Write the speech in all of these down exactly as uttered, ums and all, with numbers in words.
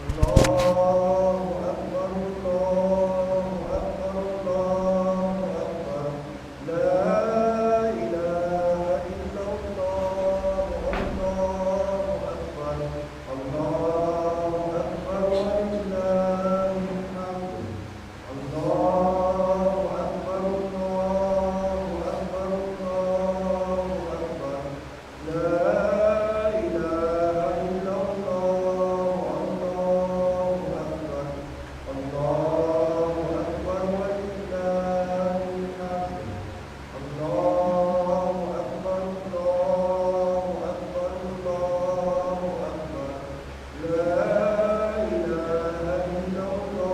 الله أكبر، الله أكبر، الله أكبر. لا إله إلا الله، الله أكبر. الله أكبر ولله الحمد. الله أكبر، الله أكبر، الله أكبر. لا إله إلا الله، الله أكبر. الله أكبر ولله الحمد. الله أكبر، الله أكبر، الله أكبر. لا إله إلا الله،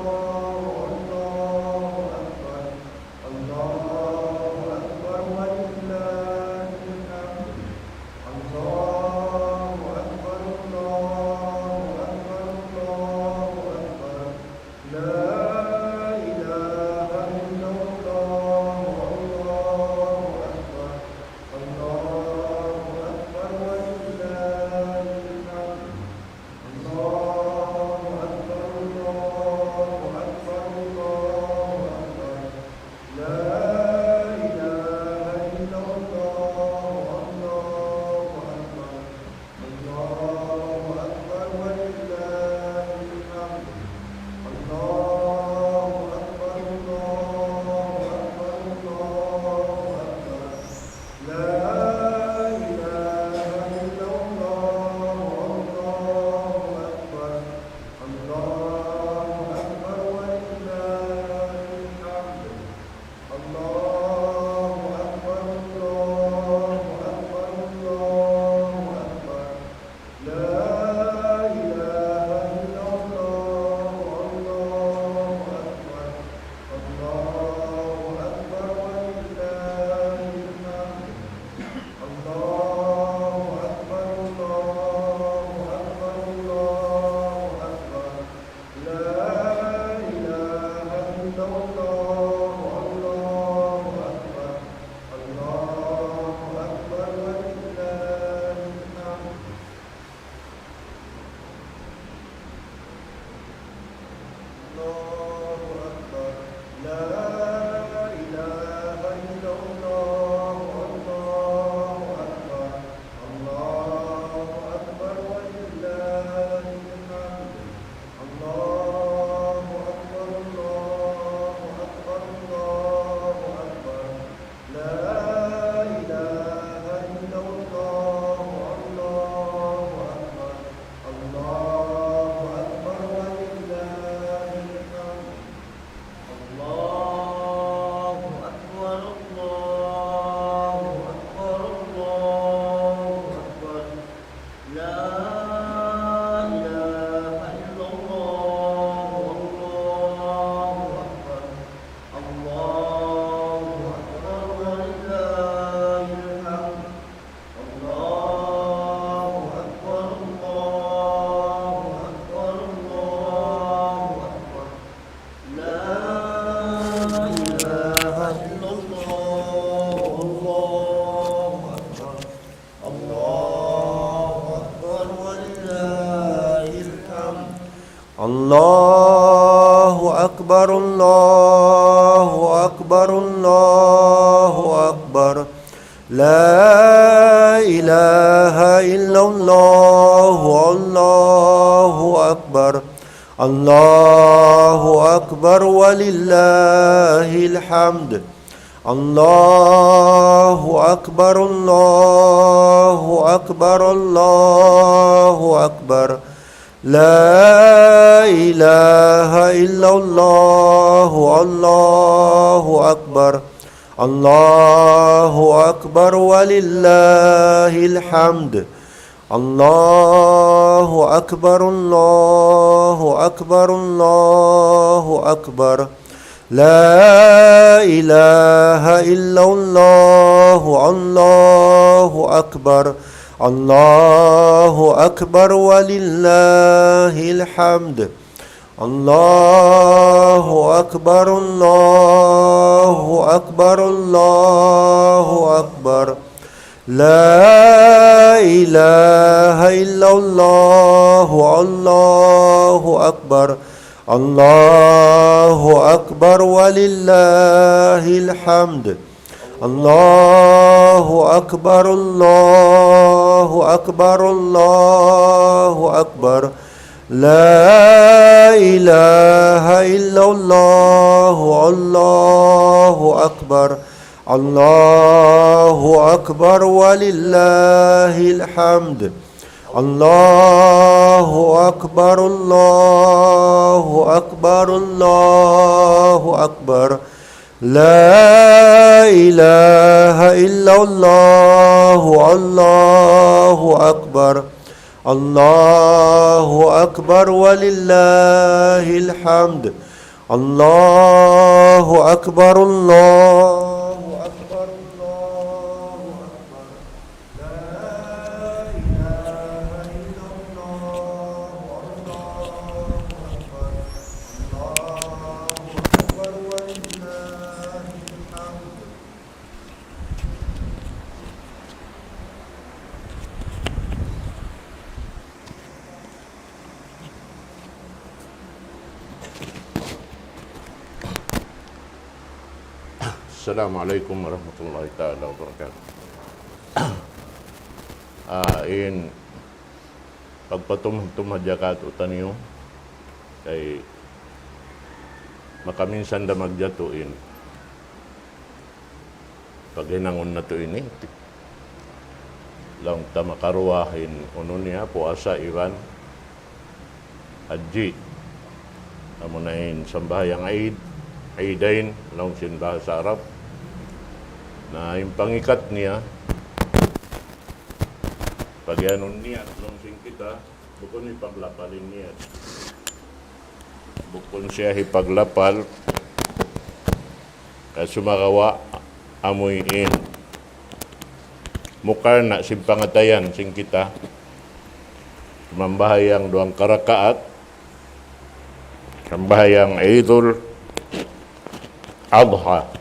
الله أكبر. الله أكبر ولله الحمد. الله أكبر، الله أكبر، الله أكبر. لا إله إلا الله، الله أكبر. الله أكبر ولله الحمد. الله أكبر، الله أكبر، الله أكبر. لا إله إلا الله، الله أكبر. الله أكبر ولله الحمد. الله أكبر، الله أكبر، الله أكبر. لا إله إلا الله، الله أكبر. الله أكبر ولله الحمد. الله أكبر، الله أكبر، الله أكبر. لا إله إلا الله، الله أكبر. الله أكبر ولله الحمد. الله أكبر، الله أكبر، الله أكبر. لا إله إلا الله، الله أكبر. الله أكبر ولله الحمد. الله أكبر. لا إله إلا الله، الله أكبر. الله أكبر ولله الحمد. الله أكبر، الله أكبر، الله أكبر. لا إله إلا الله، الله أكبر. الله أكبر ولله الحمد. الله أكبر، الله أكبر، الله أكبر. لا إله إلا الله، الله أكبر. الله أكبر ولله الحمد. الله أكبر، الله أكبر، الله أكبر. لا إله إلا الله، الله أكبر. الله أكبر ولله الحمد. الله أكبر، الله أكبر، الله أكبر. لا إله إلا الله، الله أكبر. الله أكبر ولله الحمد. الله أكبر، الله أكبر، الله أكبر. لا إله إلا الله، الله أكبر. الله أكبر ولله الحمد. الله أكبر، الله أكبر، الله أكبر. لا إله إلا الله، الله أكبر. الله أكبر ولله الحمد. الله أكبر، الله أكبر، الله أكبر. لا إله إلا الله، الله أكبر، الله أكبر ولله الحمد. الله أكبر، الله أكبر، الله أكبر. لا إله إلا الله، الله أكبر، الله أكبر ولله الحمد. الله أكبر، الله أكبر، الله أكبر. لا إله إلا الله، الله أكبر، الله أكبر ولله الحمد. الله أكبر، الله أكبر، الله أكبر. لا إله إلا الله، الله أكبر، الله أكبر ولله الحمد. السلام عليكم ورحمة الله تعالى وبركاته. Ah, in pagpatumtum hadja kātu'niyu, kay makaminsan da magjatu in paghinangun natu' ini. Laung ta makaruwa in unu niya, puasa iban hajji. Amuna in sambahayang Eid, Eidain, laung sin bahasa Arab. Na in pangikat niya, pag-iyanun niyat, laung sin kita, bukun hipaglapal in niyat. Bukun siya hipaglapal, kay sumagawa' amuin mukarna' sin pangatayan sin kita, sumambahayang duwang karakaat, sambahayang Eidul Adha.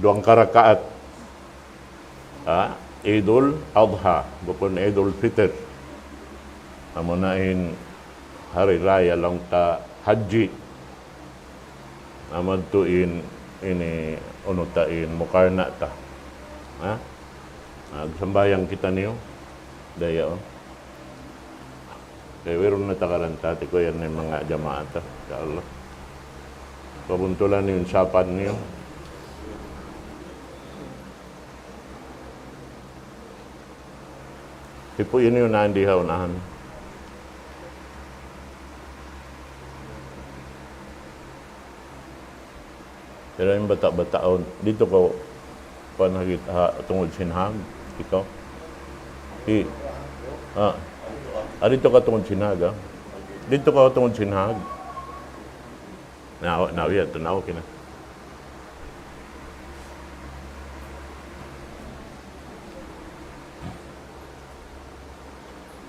Duwang karakaat. Ha? Idul Adha, bukun Idul Fitr. Amuna in hari raya laung ta hajji. Amu yadtu in, ini, unu ta in, mukarna' ta. Ha? Nagsambahayang kitaniyu. Dayaw. Kay wayruun na takaran ta, hati ku yan in manga jamaat, ha, insya Allah. Pabuntulan niyu in sapan niyu. Hipu' ini unahan, di ha unahan. Pero in bata'-bata' awn, didtu kaw, kuwan, ha git-, ha, tungud sin hag, ikaw. Hi, ah. Ah, didtu kaw tungud sin hag, ah. Didtu kaw tungud sin hag. Na, na, yadtu na, okay na.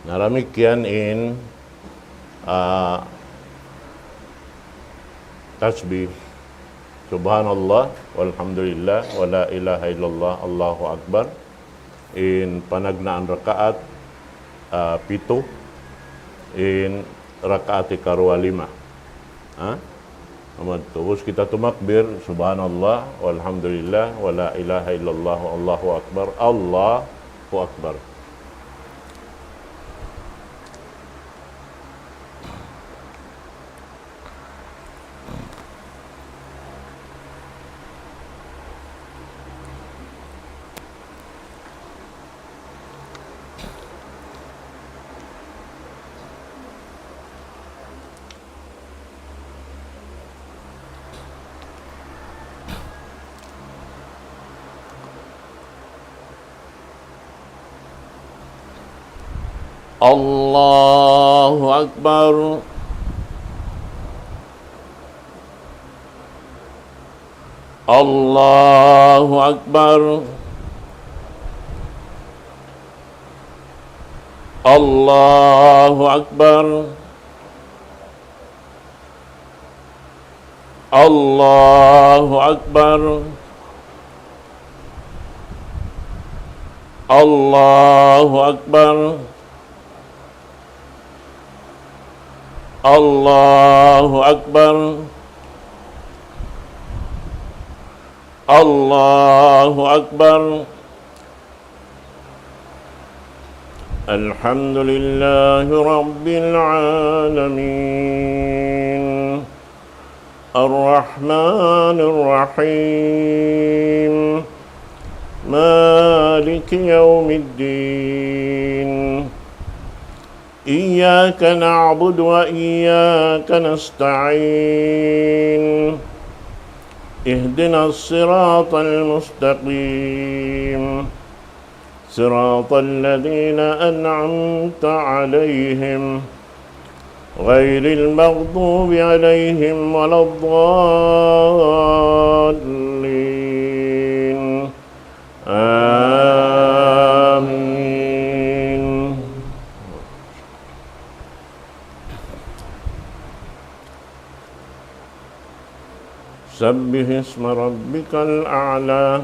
Na damikkiyan in, ah, tasbih, Subhanallah, walhamdulillah, wa la ilaha illallah, Allahu Akbar. In panagnaan rakaat, ah, pitu, in rakaat hikaruwa lima. Ha? Amu yadtu. Ubus kita tumakbir, Subhanallah, walhamdulillah, wa la ilaha illallah, Allahu Akbar, Allahu Akbar. الله أكبر. الله أكبر. الله أكبر. الله أكبر. الله أكبر. الله أكبر. الله أكبر. الحمد لله رب العالمين. الرحمن الرحيم. مالك يوم الدين. إياك نعبد وإياك نستعين. اهدنا الصراط المستقيم. صراط الذين أنعمت عليهم غير المغضوب عليهم ولا الضالين. آمين. سبح اسم ربك الأعلى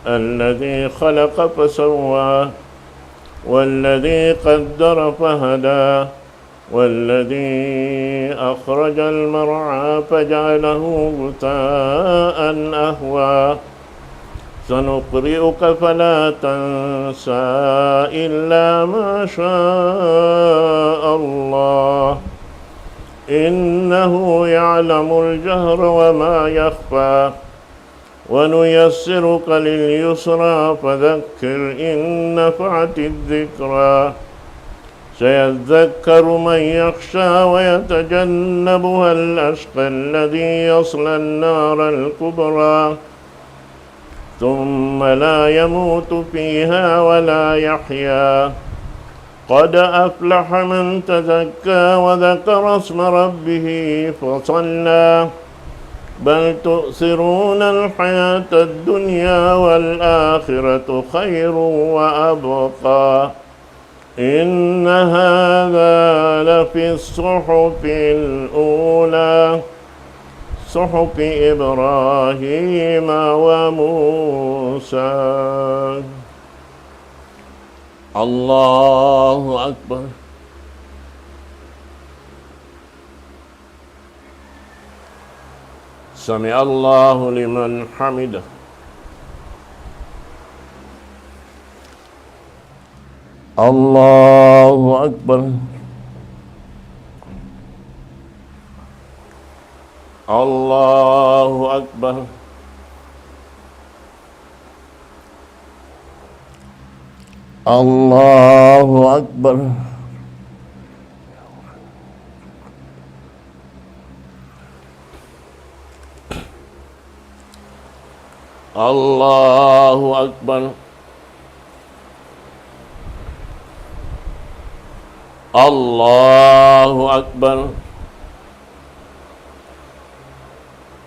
الذي خلق فسوى والذي قدر فهدى والذي أخرج المرعى فجعله غثاء أحوى. سنقرئك فلا تنسى إلا ما شاء الله إنه يعلم الجهر وما يخفى. ونيسرك لليسرى فذكر إن نفعت الذكرى. سيذكر من يخشى ويتجنبها الأشقى الذي يصلى النار الكبرى ثم لا يموت فيها ولا يحيا. قد أفلح من تزكى وذكر اسم ربه فصلى. بل تؤثرون الحياة الدنيا والآخرة خير وأبقى. إن هذا لفي الصحف الأولى. صحف إبراهيم وموسى. الله أكبر. سمع الله لمن حمده. الله أكبر. الله أكبر. الله أكبر. الله أكبر. الله أكبر.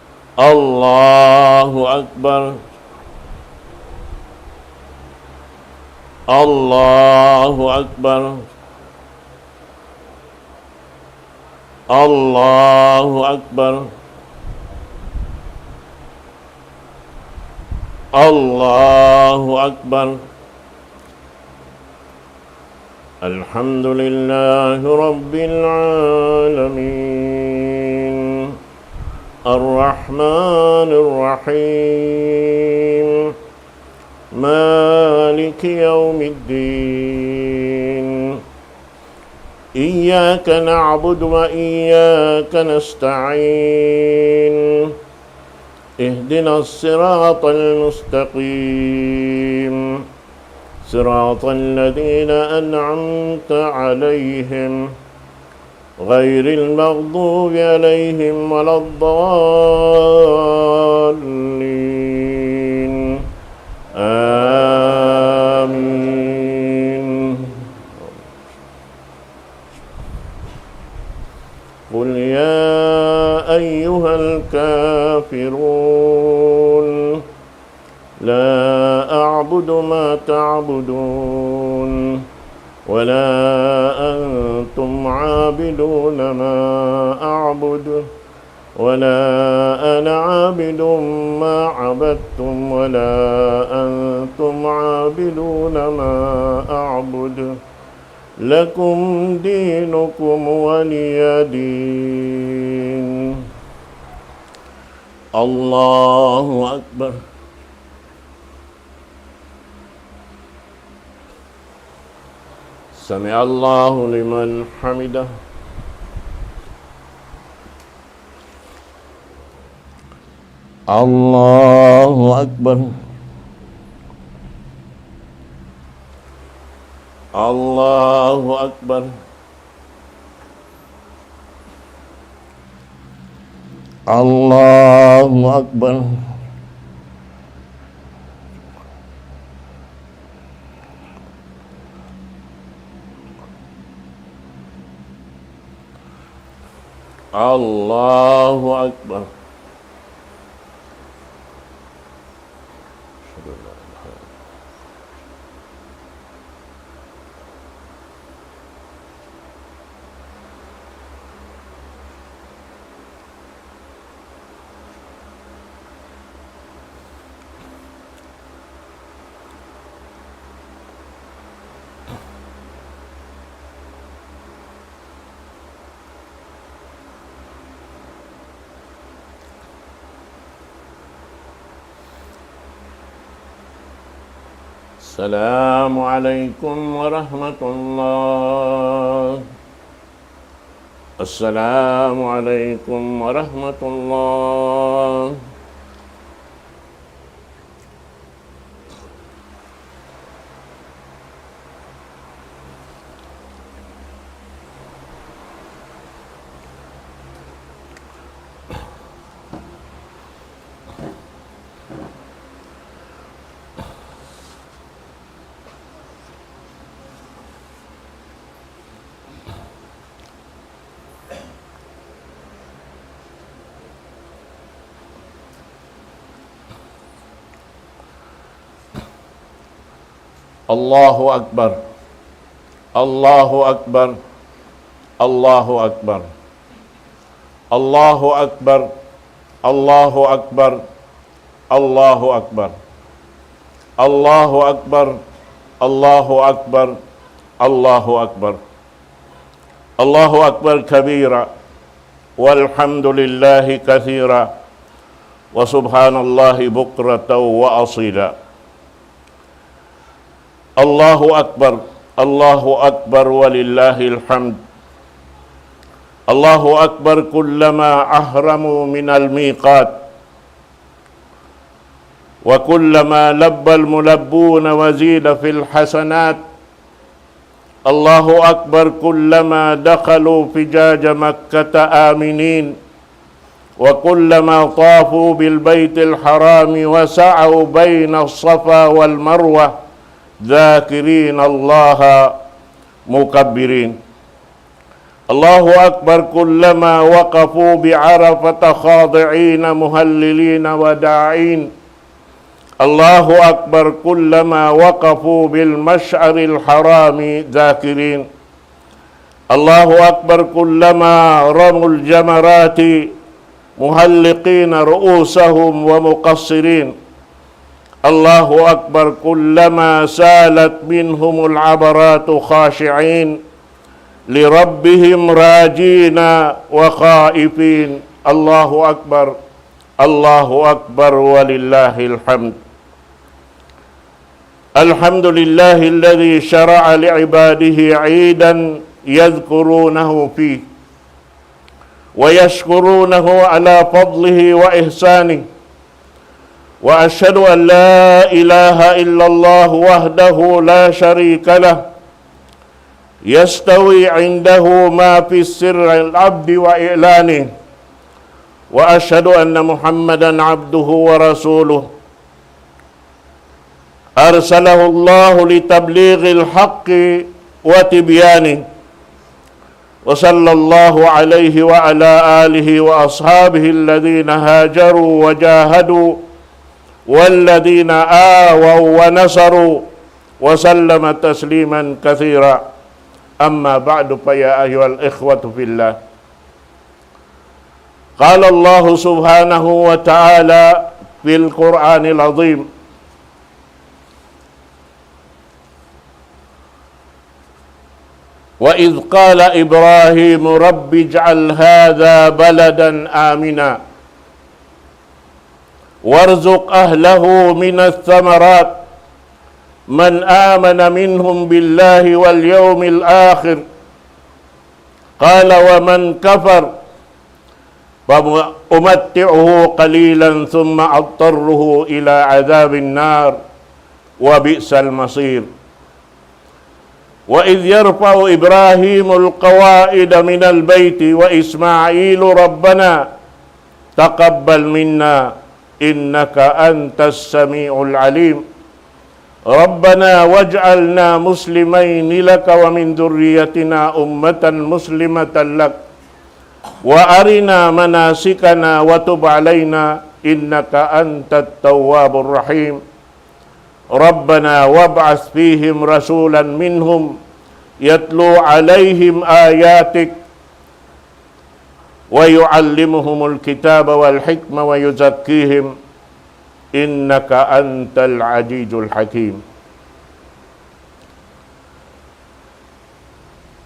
الله أكبر. الله أكبر. الله أكبر. الله أكبر. الحمد لله رب العالمين. الرحمن الرحيم. مالك يوم الدين. إياك نعبد وإياك نستعين. اهدنا الصراط المستقيم. صراط الذين أنعمت عليهم غير المغضوب عليهم ولا الضالين. آمين. قل يا أيها الكافرون. لا أعبد ما تعبدون، ولا أنتم عابدون ما أعبد، ولا أنا عابد ما عبدتم، ولا أنتم عابدون ما أعبد. لكم دينكم ولي دين. الله أكبر. سمع الله لمن حمده. الله أكبر. الله أكبر. الله أكبر. الله أكبر. السلام عليكم ورحمة الله. السلام عليكم ورحمة الله. الله أكبر. الله أكبر. الله أكبر. الله أكبر. الله أكبر. الله أكبر. الله أكبر. الله أكبر. الله أكبر. الله أكبر كبيرا، والحمد لله كثيرا، وسبحان الله بكرة وأصيلا. الله أكبر، الله أكبر ولله الحمد. الله أكبر كلما أهرموا من الميقات، وكلما لبى الملبون وزيد في الحسنات. الله أكبر كلما دخلوا فجاج مكة آمنين، وكلما طافوا بالبيت الحرام وسعوا بين الصفا والمروة ذاكرين الله مكبرين. الله أكبر كلما وقفوا بعرفة خاضعين مهللين وداعين. الله أكبر كلما وقفوا بالمشعر الحرام ذاكرين. الله أكبر كلما رموا الجمرات محلقين رؤوسهم ومقصرين. الله أكبر كلما سالت منهم العبرات خاشعين لربهم راجين وخائفين. الله أكبر، الله أكبر ولله الحمد. الحمد لله الذي شرع لعباده عيدا يذكرونه فيه ويشكرونه على فضله وإحسانه، وأشهد أن لا إله إلا الله وحده لا شريك له، يستوي عنده ما في سر العبد وإعلانه، وأشهد أن محمدا عبده ورسوله، أرسله الله لتبليغ الحق وتبيانه، وصلى الله عليه وعلى آله وأصحابه الذين هاجروا وجاهدوا والذين آووا ونصروا وسلم تسليما كثيرا. أما بعد، فيا أيها الإخوة في الله، قال الله سبحانه وتعالى في القرآن العظيم: وإذ قال إبراهيم رب اجعل هذا بلدا آمنا وارزق أهله من الثمرات من آمن منهم بالله واليوم الآخر، قال ومن كفر فأمتعه قليلا ثم أضطره إلى عذاب النار وبئس المصير. وإذ يرفع إبراهيم القواعد من البيت وإسماعيل ربنا تقبل منا إنك أنت السميع العليم. ربنا واجعلنا مسلمين لك ومن ذريتنا أمة مسلمة لك وأرنا مناسكنا وتب علينا إنك أنت التواب الرحيم. ربنا وابعث فيهم رسولا منهم يتلو عليهم آياتك ويعلمهم الكتاب والحكمة ويزكيهم إنك أنت العزيز الحكيم.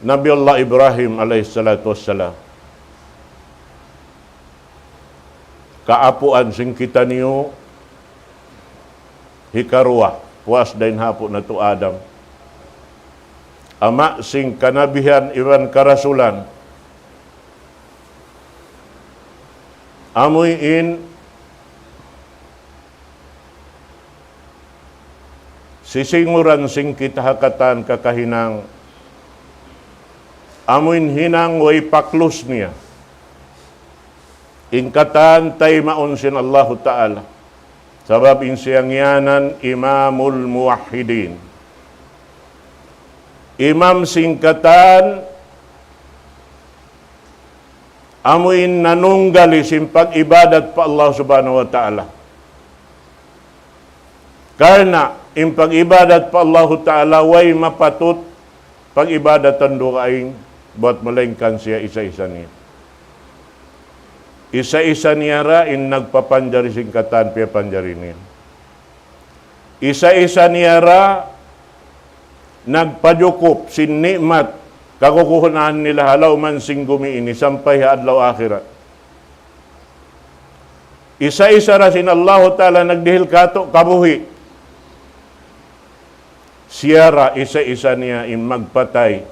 Nabi Allah Ibrahim alayhi salatu wassalam, kaapuan sin kitaniyu hikaruwa, puas dayn ha apu' natu' Adam. Ama' sin kanabihan iban karasulan. Amuin sisinguran sin kita ha katan kakahinang. Amuin hinang way paklus niya. In katan taymaun sin Allahu Ta'ala. Sabab in siya ngiyanan Imamul Muwahhidin. Imam sin katan amuin nanunggali sin pag-ibadat pa Allah Subhanahu wa Ta'ala. Karna' in pag-ibadat pa Allahu Ta'ala way mapatut pag-ibadatan dugaing buwat malaingkan siya isa-isa niya. Isa-isa niya ra in nagpapanjari sin katan piyapanjari niya. Isa-isa niya ra nagpajukup sin ni'mat kaguguhunan nila ha lawm sin gumi ini sampay ha adlaw akhirat. Isa-isa ra sin Allahu Ta'ala nagdihil kātu' kabuhi'. Siya ra isa-isa niya in magpatay.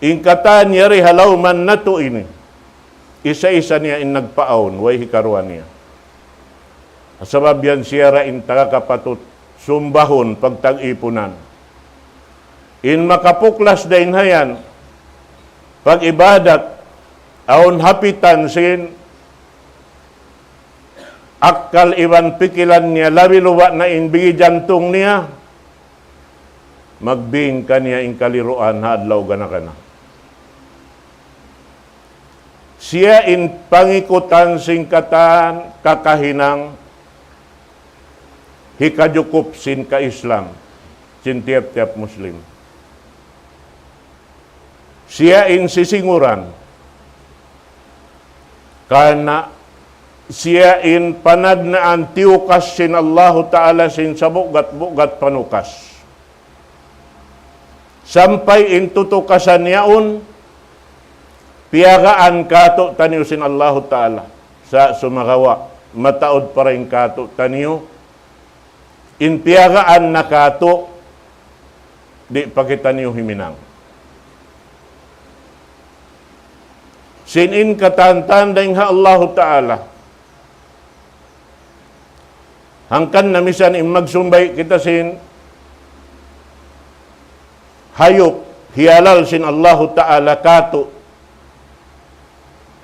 In katan yari ha lawm natu' ini. Isa-isa niya in nagpaawn, way hikaruwa niya. Sabab yan siya ra in taga kapatut sumbahun pagtag-ipunan. In makapuklas dayn ha yan, pag-ibadat, awn hapitan sin akkal iban pikilan niya, labi luba' na in bigi jantung niya, magbing kaniya in kaliruan ha adlaw gana-gana. Siya in pangikutan sin katan kakahinang hikajukup sin ka-Islam sin tiyap-tiyap Muslim. Siya in sisinguran. Karna' siya in panagnaan tiyukas sin Allahu Ta'ala sin sabugat-bugat panukas. Sampay in tutukasan yaun, piyagaan kātu'niyu sin Allahu Ta'ala. Sa' sumagawa', mataud pa dayn kātu'niyu, in piyagaan na kātu', di' pa kitaniyu himinang. Sin in katan-katan dayn ha Allahu Ta'ala. Hangkan na misan in magsumbay kita sin hayup, hiyalal sin Allahu Ta'ala kātu'.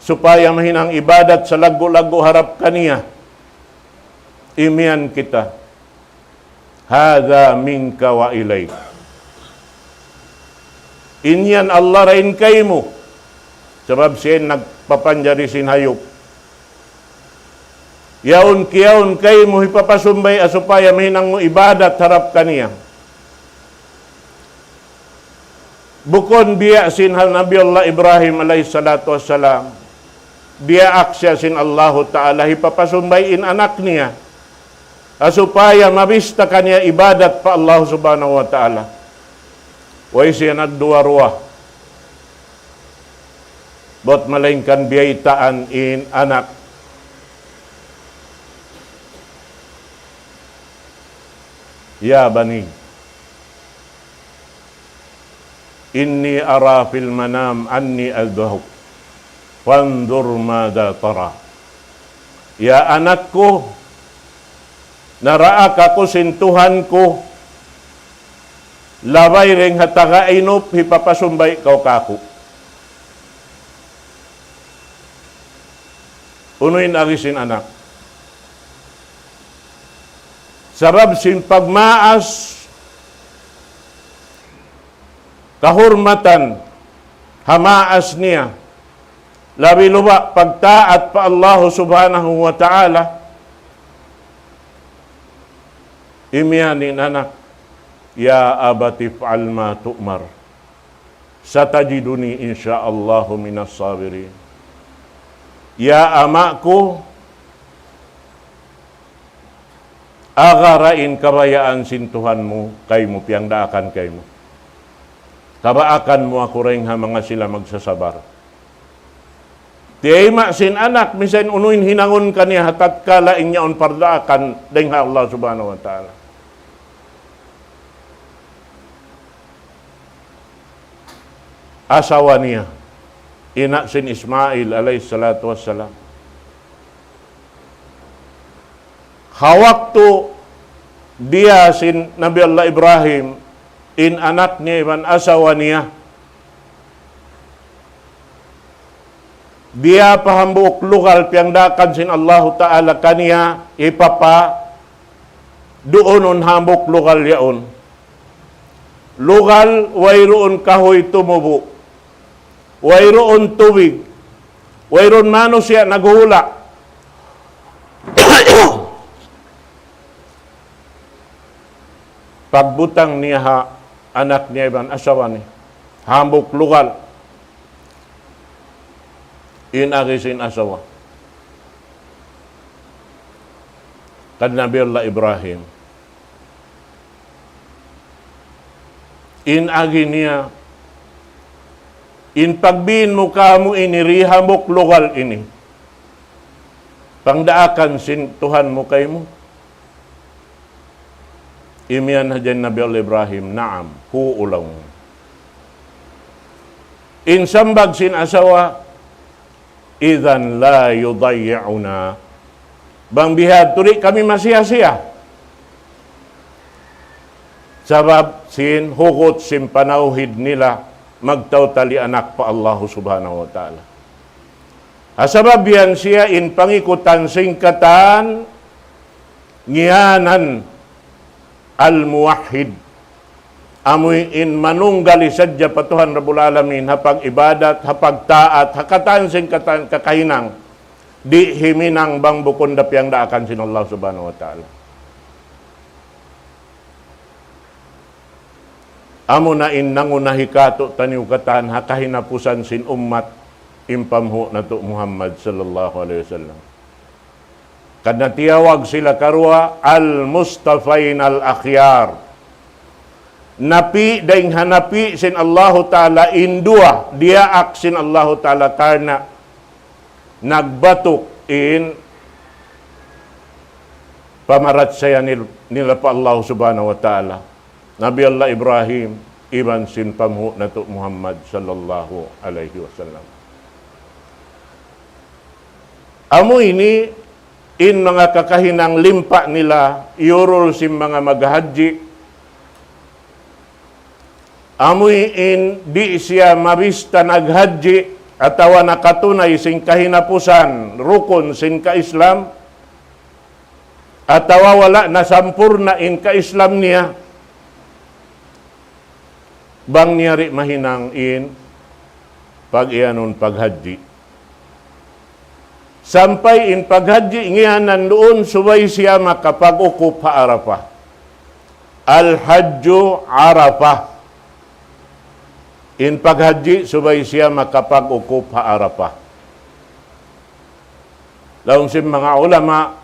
Supaya mahinang ibadat salaggu'-laggu' harap kaniya. Imiyan kita. هذا منك وإليك. In yan Allah dayn kaymu. Sabab siya in nagpapanjari sin hayup. Yaun kiyaun kaymu hipapasumbay' supaya mahinang mu ibadat harap kaniya. Bukun biya' sin hal Nabi Allah Ibrahim alayhi salatu wassalam. Diyaak siya sin Allahu Ta'ala hipapasumbay' in anak niya. Supaya mabista kaniya ibadat pa Allah Subhanahu wa Ta'ala. Way siya nagduwa-ruwa. Bat malaingkan biyaytaan in anak. يا بني إني أرى في المنام أني أذبحك فانظر ماذا ترى. Ya anak ku, naraak aku sin Tuhan ku, labay dayn ha taga inup hipapasumbay' kaw kāku'. Unu in agi sin anak? Sabab sin pagmaas, kahurmatan, ha maas niya, labi-labi pagtaat pa Allah Subhanahu wa Ta'ala, imiyan in anak, يا أبت افعل ما تؤمر ستجدني إن شاء الله من الصابرين. Ya ama' ku, agara in kabayaan sin Tuhan mu kaymu, piyagdaakan kaymu. Kabaakan mu aku dayn ha manga sila magsasabar. Tiyayma' sin anak, misan unu in hinangun kaniya ha tatkala in yaun pardaakan dayn ha Allah Subhanahu wa Ta'ala. Asawa niya, ina' sin Ismail alayhi salatu wassalam. Ha waktu diya sin Nabi Allah Ibrahim, in anak niya iban asawa niya, diya pa hambuuk lugal piyagdaakan sin Allahu Ta'ala kaniya, hipapa, duunun hambuuk lugal yaun. Lugal wayruun kahuy tumubu', wayruun tubig, wayruun manusiya' naghula'. Pagbutang niya ha anak niya iban asawa niya, hambuuk lugal, in agi sin asawa kan Nabi Allah Ibrahim, in agi niya, in pagbiin mu kāmu' ini di hambuuk lugal ini, pangdaakan sin Tuhan mu kaymu? Imiyan hadja in Nabi Allah Ibrahim, "Naam, hu'u laung." In sambag sin asawa, "Idhan la yudayya'una." Bang bihadtu di' kami masiya-siya. Sabab sin hugut sin panawhid nila, magtaw tali anak pa Allahu Subhanahu wa Ta'ala. Ha sabab yan siya in pangikutan sin katan ngiyanan al-muwahhid. Amu in manunggali sadja pa Tuhan Rabbul Alamin, ha pag-ibadat, ha pagtaat, ha katan sin katan kakahinang. Di' himinang bang bukun da piyagdaakan sin Allah Subhanahu wa Ta'ala. Amu na in nanguna hikatu' taniyu katan ha kahinapusan sin ummat in panghu' natu' Muhammad sallallahu alayhi wasallam. Karna' tiyawag sila karuwa al-Mustafayn al-Akhyar. Napi' dayng ha napi' sin Allahu Ta'ala in duwa, diyaak sin Allahu Ta'ala karna' nagbatuk in pamarachaya nil-, nila pa Allah Subhanahu wa Ta'ala, Nabi Allah Ibrahim, iban sin panghu' natu' Muhammad sallallahu alayhi wasallam. Amu ini in manga kakahinang limpa nila, iyurul sin manga maghajji, amu in di' siya mabista naghajji atawa nakatunay sin kahinapusan, rukun sin ka-Islam, atawa wala' nasampurna' in ka-Islam niya, bang niya di' mahinang in pag-iyanun paghajji. Sampay in paghajji' ngiyanan duun subay siya makapag-ukup ha Arafah. Al-hajju Arafah. In paghajji' subay siya makapag-ukup ha Arafah. Laung sin manga ulama,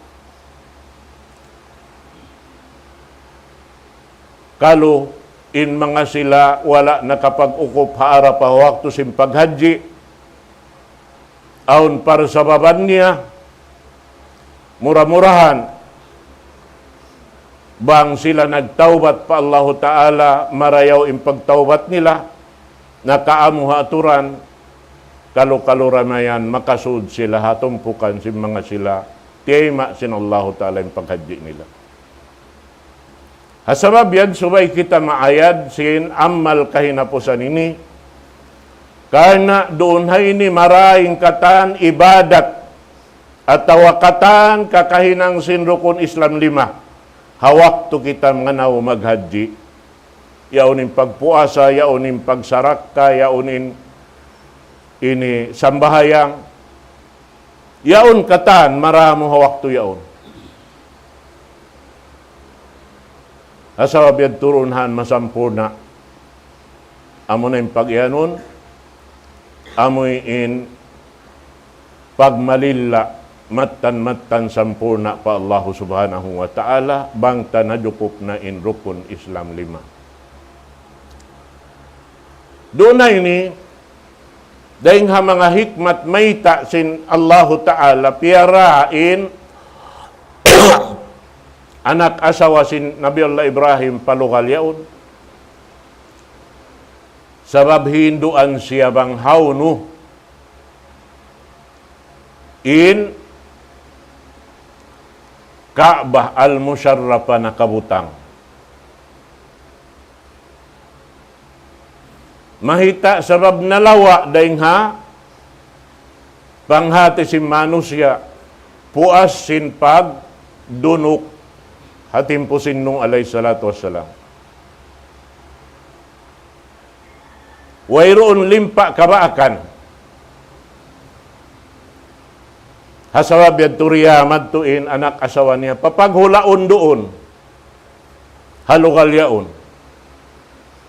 kalu in manga sila wala' nakapag-ukup ha Arafah waktu sin paghajji', awn parsababan niya, mura-murahan, bang sila nagtawbat pa Allahu Ta'ala, marayaw in pagtawbat nila, nakaamu ha aturan, kalu-kalu ra mayan, makasud sila ha tumpukan sin manga sila, tiyayma' sin Allahu Ta'ala in paghajji' nila. Ha sabab yan, subay kita maayad sin amal kahinapusan ini. Karna' duun ha ini marayaw katan ibadat atawa katan kakahinang sin rukun Islam lima. Ha waktu kita manganaw maghajji'. Yaun in pagpuasa, yaun in pagsarakka, yaun in ini sambahayang. Yaun katan marayaw ha waktu yaun. Ha sabab yan turun han masampurna'. Amu na in pag-iyanun, amu in pagmalilla, mattan-mattan sampurna' pa Allahu Subhanahu wa Ta'ala, bang ta najukup na in rukun Islam lima. Duun na ini, dayn ha manga hikmat mayta' sin Allahu Ta'ala, piyarā in anak asawa sin Nabi Allah Ibrahim pa lugal yaun. Sabab hinduan siya bang hawnu in Ka'bah Al-Musharrafa nakabutang. Mahita' sabab nalawa' dayn ha panghati sin manusiya', puas sin pagdunuk ha timpu sin Nuh alayhi salatu wassalam. Wayruun limpa' kabaakan. Ha sabab yadtu riya madtu in anak asawa niya, papaghulaun duun ha lugal yaun.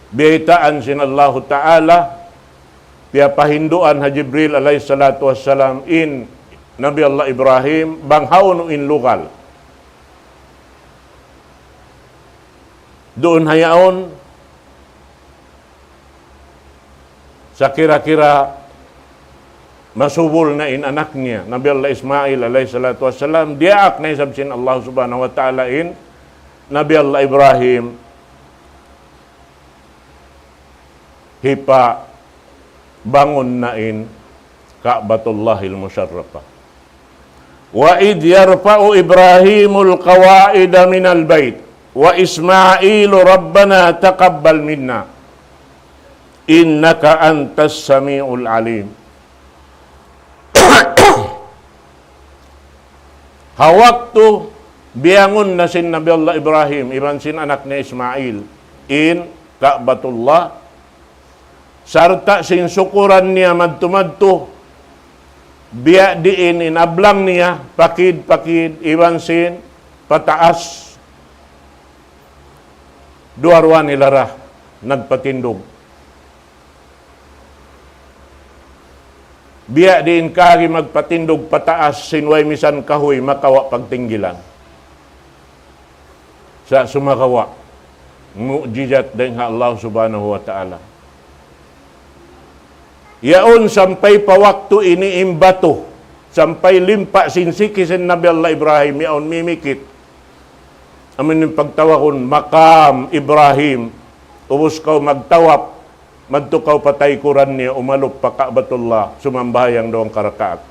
Biyaytaan sin Allahu Ta'ala, piyapahinduan ha Jibril alayhi salatu wassalam in Nabi Allah Ibrahim, bang hawnu in lugal. Duun ha yaun, sakira-kira masubul na in anak niya, Nabi Allah Ismail alayhi salatu wassalam, diyaak na isab sin Allah Subhanahu wa Ta'ala in Nabi Allah Ibrahim, hipabangun na in Ka'batullahil Musharrafa. وإذ يرفع إبراهيم القواعد من البيت وإسماعيل ربنا تقبل منا إنك أنت السميع العليم. Ha waktu biyangun na sin Nabi Allah Ibrahim, iban sin anak niya Ismail, in Ka'batullah, sarta' sin sukuran niya madtu-madtu, biya' diin in ablang niya, pakid-pakid, iban sin pataas. Duwa-ruwa nila ra nagpatindug. Biya' diin kari magpatindug pataas sin way misan kahuy makawa' pagtinggilan. Sa' sumagawa', mu'jizat dayn ha Allah Subhanahu wa Ta'ala. Yaun sampay pa waktu ini in batu, sampay limpa' sin siki sin Nabi Allah Ibrahim, yaun mimikit. Amu in pagtawagun, Maqam Ibrahim. Ubus kaw magtawap, madtu kaw pa taykuran niya, umalup pa Ka'batullah, sumambahayang duwang karakaat.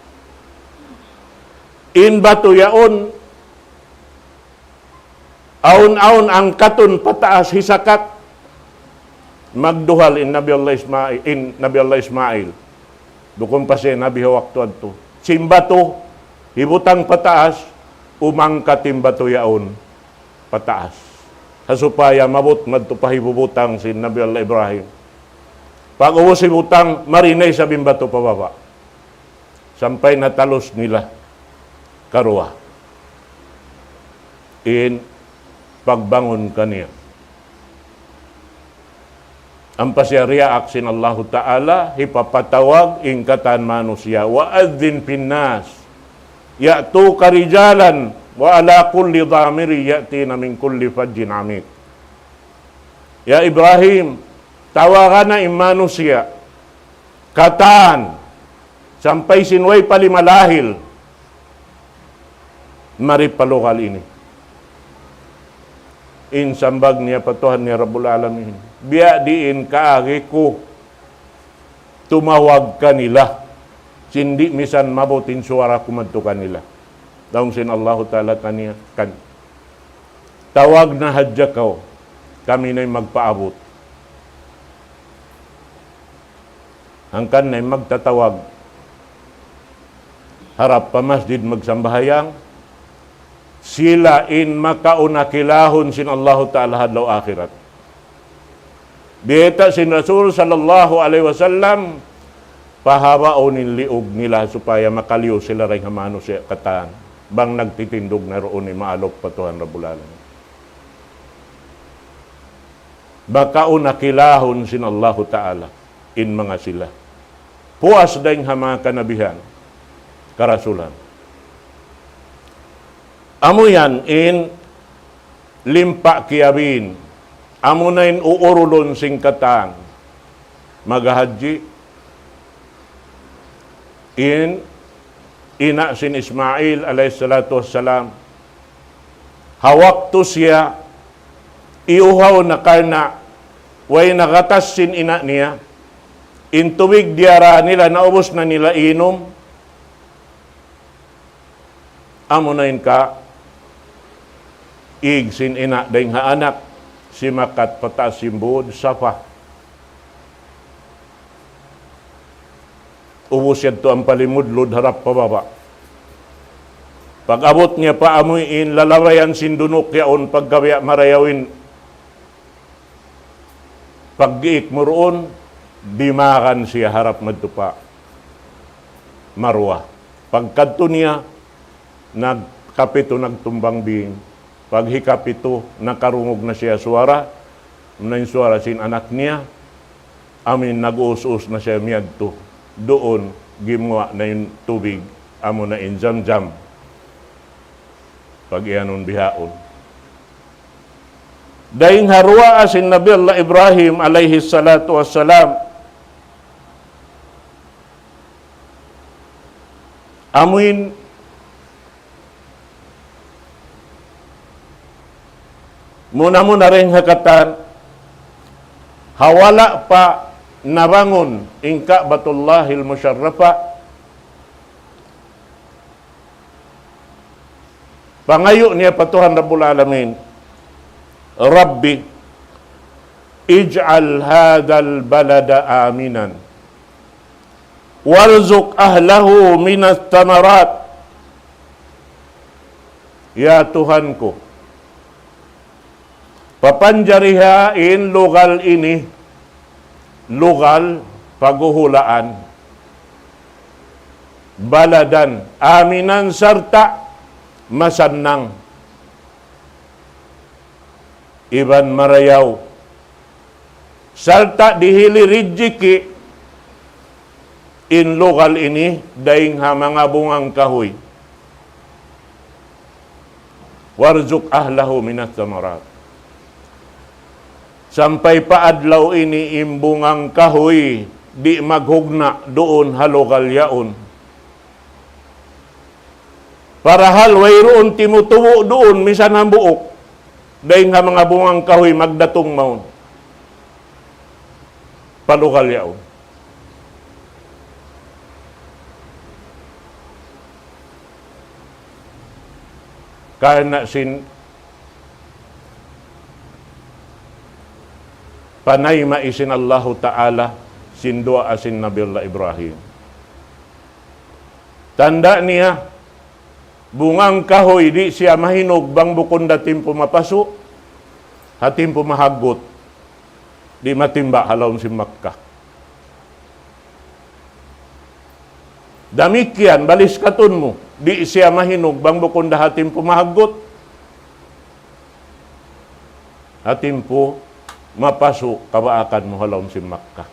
In batu yaun, awn-awn angkatun pataas hisakat, magduhal in Nabi Allah Ismail, in Nabi Allah Ismail. Bukun pa siya nabi ha waktu yadtu. Sin batu, hibutang pataas, umangkat in batu yaun pataas. Ha supaya maabut madtu pa hibubutang sin Nabi Allah Ibrahim. Pag-ubus hibutang, mari na isab in batu pababa'. Sampay natalus nila. Karuwa, in pagbangun kaniya. Ampa siya riyaak sin Allahu Ta'ala, hipapatawag in katan manusiya', وأذن في الناس يأتوك رجالا وعلى كل ضامر يأتين من كل فج عميق. Ya Ibrahim, tawaga na in manusiya', katan, sampay sin way pa lima lahil, mari pa lugal ini. In sambag niya pa Tuhan niya Rabbul Alamin, biya' diin kaagi ku tumawag kanila, sin di' misan maabut in suwara ku madtu kanila. Laung sin Allahu Ta'ala kaniya, kan, tawag na hadja kaw, kami na in magpaabut. Hangkan na in magtatawag harap pa masjid magsambahayang, sila in makauna kilahun sin Allahu Ta'ala ha adlaw akhirat. Biyayta' sin Rasul sallallahu alayhi wasallam, pahabaun in liug nila supaya makaliyu sila dayn ha manusiya' katan, bang nagtitindug na duun in maaluk pa Tuhan Rabbul Alamin. Makauna kilahun sin Allahu Ta'ala in manga sila. Puas dayn ha manga kanabihan, karasulan. Amu yan in limpa' kiyabin. Amu na in uurulun sin katan maghahadji. In ina' sin Ismail alayhis salatu wassalam, ha waktu siya iyuhaw na karna' way na gatas sin ina' niya, in tubig diyara nila naubus na nila inum. Amu na in kaig sin ina' dayn ha anak, simakat pataas sin bud Safa. Ubus yadtu ampa limudlud harap pa baba'. Pag-abut niya pa amuin lalabayan sin dunuk yaun, pagka biya' marayaw in paggiik mu duun, dimagan siya harap madtu pa Marwa. Pagkadtu niya, nagkapitu nagtumbang bing. Paghikapitu, nakarungug na siya suwara, amu na in suwara sin anak niya, amuin nag-uus-us na siya miyadtu. Duun, gimuwa' na in tubig, amu na in Zamzam. Pag-iyanun bihaun. Dayn ha duwaa sin Nabi Allah Ibrahim alayhi salatu wassalam, amuin muna-muna dayn ha katan, ha wala' pa nabangun in Ka'batullahil Musharrafa, pangayu' niya pa Tuhan Rabbul Alamin, رب اجعل هذا البلد آمنا وارزق أهله من الثمرات. Ya Tuhan ku, papanjariha in lugal ini, lugal paghuhulaan, بلدا آمنا, sarta' masannang iban marayaw, sarta' dihili rijiki' in lugal ini dayn ha manga bungang kahuy. وارزق أهله من الثمرات. Sampay pa adlaw ini in bungang kahuy di' maghugna' duun ha lugal yaun. Parahal wayruun timutubu' duun misan hambuuk dayn ha manga bungang kahuy magdatung mawn pa lugal yaun. Karna' sin panayma' sin Allahu Ta'ala sin duwaa sin Nabi Allah Ibrahim. Tanda' niya, bungang kahuy di' siya mahinug bang bukun da timpu mapasu', ha timpu mahaggut, di' matimba' ha lawm sin Makkah. Damikkiyan, baliskatun mu. Di' siya mahinug bang bukun da ha timpu mahaggut. Ha timpu mapasu' kabaakan mu ha lawm sin Makkah.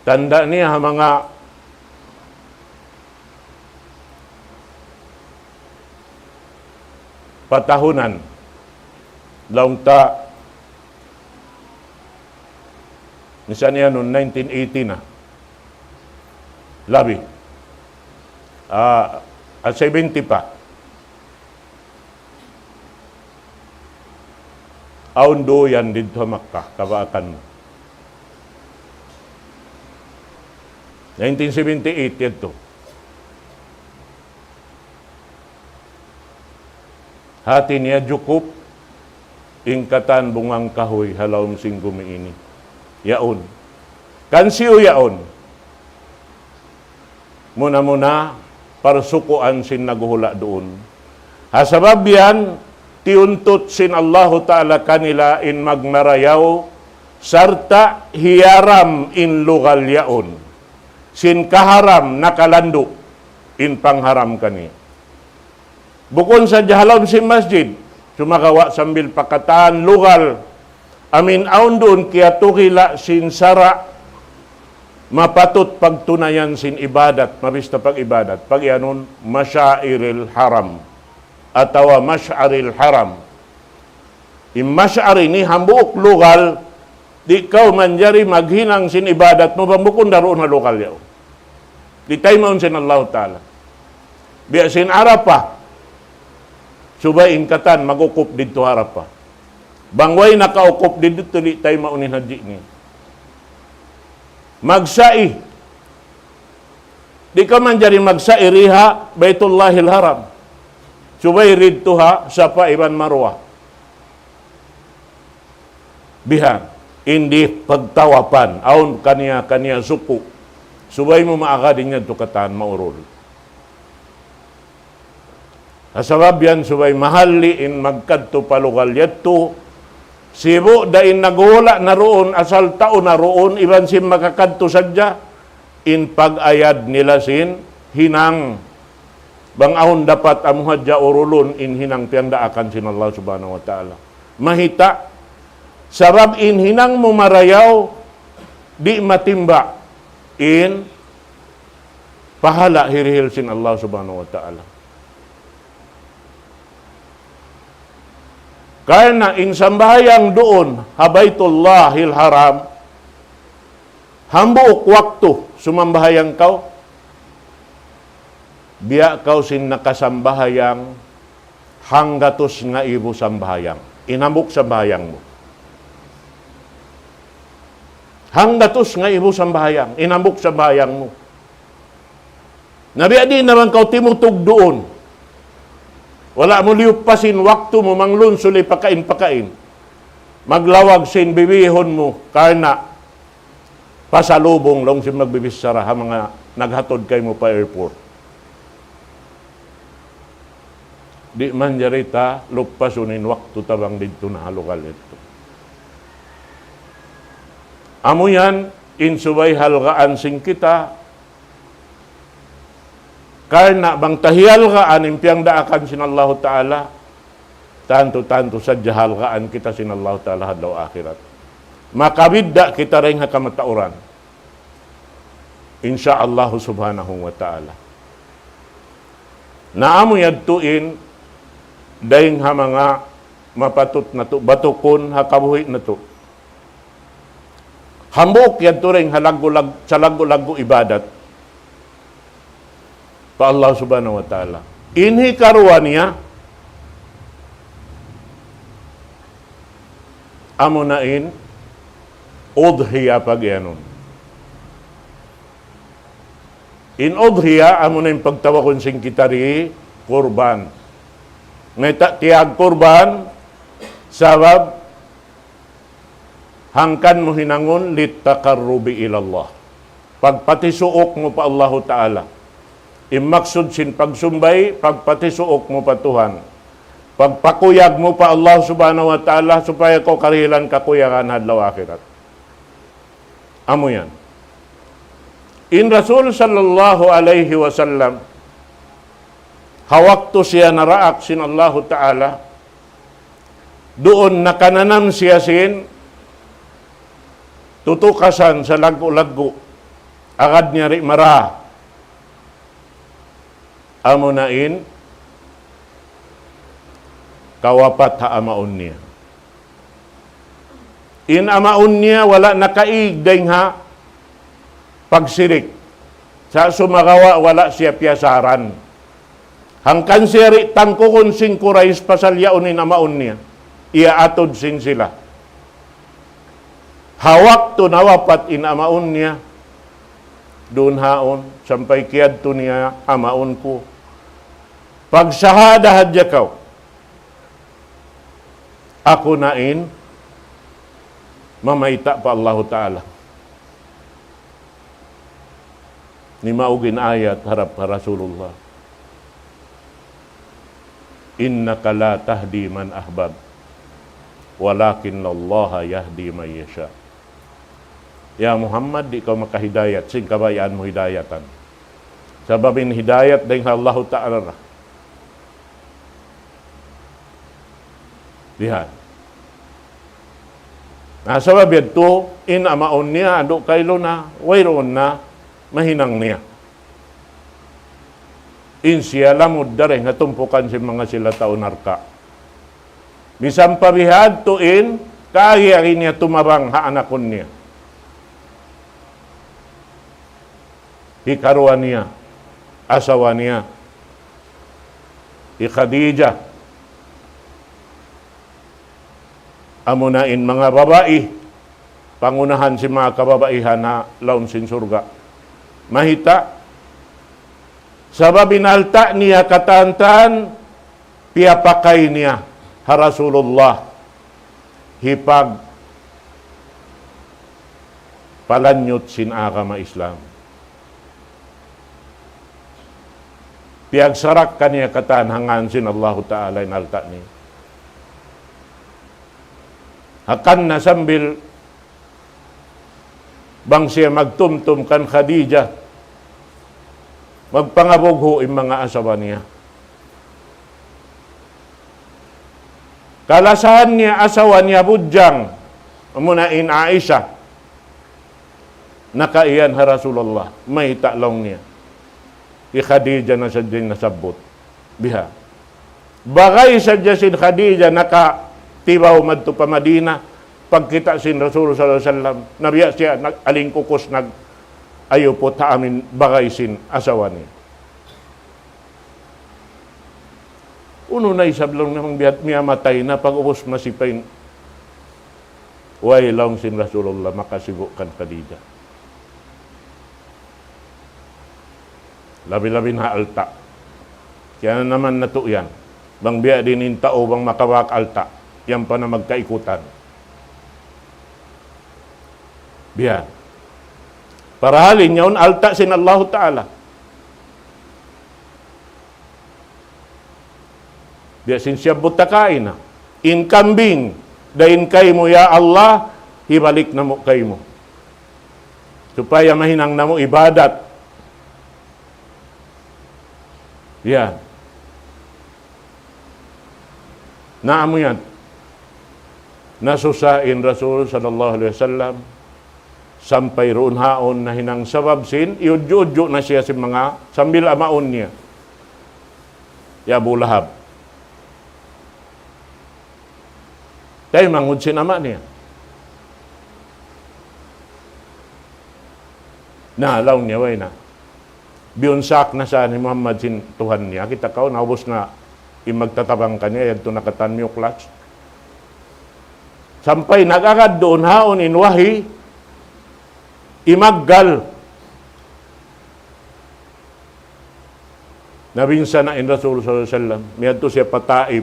Tanda' niya ha manga patahunan, laung ta, misan yan nun nineteen eighty na, labi, ah, ah, seventy pa. Awn duyan didtu ha Makkah, kabaakan mu. Nineteen seventy-eight yadtu. Hati niya jukup in katan bungang kahuy ha lawm sin gumi ini. Yaun. Kansiyu yaun? Muna-muna, parsukuan sin naghuhula' duun. Ha sabab yan, tiyuntut sin Allahu Ta'ala kanila in magmarayaw, sarta' hiyaram in lugal yaun. Sin kaharam nakalandu' in pangharam kaniya. Bukun sadja ha lawm sin masjid, sumagawa' sambil pa katan lugal, amin awn duun kiyatugila' sin sara', mapatut pagtunayan sin ibadat, mabista pag-ibadat, pag-iyanun, Mashairil Haram, atawa Mash'aril Haram. In Mash'ar ini hambuuk lugal, di' kaw manjari maghinang sin ibadat mu bang bukun da duun ha lugal yaun. Di' taymaun sin Allahu Ta'ala. Biya' sin Arafah, subay in katan mag-ukup didtu ha Arafah. Bang way nakakup didtu, di' taymaun in haji niya. Magsa'i. Di' kaw manjari magsa'i di ha Baytullahil Haram. Subay didtu ha Safa iban Marwa. Bihan, in di pagtawapan, awn kaniya-kaniya suku. Subay mu maagad in yadtu katan maurul. Ha sabab yan subay mahalli' in magkadtu pa lugal yadtu. Sibu' da in naghuhula' na duun, asal tau na duun, iban sin makakadtu sadja, in pag-ayad nila sin hinang. Bang awn dapat amu hadja urulun in hinang piyagdaakan sin Allah Subhanahu wa Ta'ala. Mahita', sabab in hinang mu marayaw, di' matimba in pahala' hirihil sin Allah Subhanahu wa Ta'ala. Karna' in sambahayang duun ha Baytullahil Haram, hambuuk waktu sumambahayang kaw, biya' kaw sin nakasambahayang hanggatus ngaibu sambahayang. In hambuuk sambahayang mu. Hanggatus ngaibu sambahayang, in hambuuk sambahayang mu. Na biya' diin na bang kaw timutug duun. Wala' mu liyupas in waktu mu manglunsul pakain-pakain. Maglawag sin bibihun mu, karna' pasalubung laung sin magbibichara ha manga naghatud kaymu pa airport. Di' manjari ta lupasun in waktu ta bang didtu na ha lugal yadtu. Amu yan, in subay halgaan sin kita, karna' bang ta hiyalgaan in piyagdaakan sin Allahu Ta'ala, tantu-tantu sadja halgaan kita sin Allahu Ta'ala ha adlaw akhirat. Makabidda' kita dayn ha kamatauran. Insya Allah Subhanahu wa Ta'ala. Na amu yadtu in dayn ha manga mapatut natu' batukun ha kabuhi' natu'. Hambuuk yadtu dayn ha laggu'-lag-, sa laggu'-laggu' ibadat pa Allah Subhanahu wa Ta'ala. In hikaruwa niya, amuna in udhiya pagiyanun. In udhiya, amuna in pagtawagun sin kita di kurban. Mayta' tiyag kurban, sabab hangkan mu hinangun للتقرب إلى الله. Pagpatisuuk mu pa Allahu Ta'ala. In maksud sin pagsumbay, pagpatisuuk mu pa Tuhan. Pagpakuyag mu pa Allah Subhanahu wa Ta'ala supaya kaw karihilan kakuyagan ha adlaw akhirat. Amu yan. In Rasul sallallahu alayhi wasallam, ha waktu siya naraak sin Allahu Ta'ala, duun nakananam siya sin tutukasan sa laggu'-laggu', agad niya di' mara. Amuna in kawapat ha amaun niya. In amaun niya wala' nakaig dayn ha pagsirik. Sa' sumagawa' wala' siya piyasaran. Hangkan siya di' tangkugun sin Quraysh pasal yaun in amaun niya. Iyaatud sin sila. Ha waktu nawapat in amaun niya, duun haun, sampay kiyadtu niya amaun ku. Pagsahada hadja kaw. Aku na in mamayta' pa Allahu Ta'ala. Nimaug in ayat harap ha Rasulullah. إنك لا تهدي من أحببت ولكن الله يهدي من يشاء. Ya Muhammad, di' kaw makahidayat, sin kabayaan mu hidayatan. Sabab in hidayat dayn ha Allahu Ta'ala ra. Lihat. Na, sabab yadtu, in amaun niya, andu' kailu na, wayruun na, mahinang niya. In siya lamud dayn ha tumpukan sin manga sila tau narka'. Misan pa bihadtu in, kaagi-agi niya tumabang ha anakun niya. Hikaruwa niya, asawa niya, hi Khadijah. Amuna in manga babai, pangunahan sin manga kababaihan ha lawm sin surga'. Mayta'? Sabab in alta' niya katan-katan, piyapakay niya ha Rasulullah. Hipagpalanyut sin agama Islam. Piyagsarak kaniya katan ha ngan sin Allahu Ta'ala in alta' niya. Hangkan na sambil bang siya magtumtum kan Khadijah, magpangabughu' in manga asawa niya. Kalasahan niya asawa niya budjang, amuna in Aisha. Nakaiyan ha Rasulullah, mayta' laung niya. Hi Khadijah na sadja in nasabbut. Biha'. Bagay sadja sin Khadijah nakatibaw madtu pa Madina, pagkita' sin Rasul sallallahu alayhi wasallam, na biya' siya nag-, alingkukus nag-ayuput ha amin bagay sin asawa niya. Unu na isab laung niya bang biya' miyamatay na pag-ubus masi pa in. Way laung sin Rasulullah makasibu' kan Khadijah. Labi-labi na alta'. Kaya na naman natu' yan. Bang biya' diin in tau bang makabak alta'. Yan pa na magkaikutan. Biya'. Parahal in yaun alta' sin Allahu Ta'ala. Biya' sin siyabbut ta kaina. In kambing, dayn kaymu, ya Allah, hibalik namu' kaymu. Supaya mahinang namu' ibadat. Yan. Na amu yan. Nasusa in Rasul sallallahu alayhi wasallam. Sampay duun haun nahinang sabab sin, iyudju'-udju' na siya sin manga sambil amaun niya. Ya Abu Lahab. Taymanghud sin ama' niya. Na, laung niya, way na. Biyunsak na sa ni Muhammad sin Tuhan niya. Kita' kaw, naubus na in magtatabang kaniya, yadtu na katan miyuklas. Sampay nag-agad duun haun in wahi, imaggal. Nabinsa na in Rasul sallallahu alayhi wasallam. Miyadtu siya pa Taif.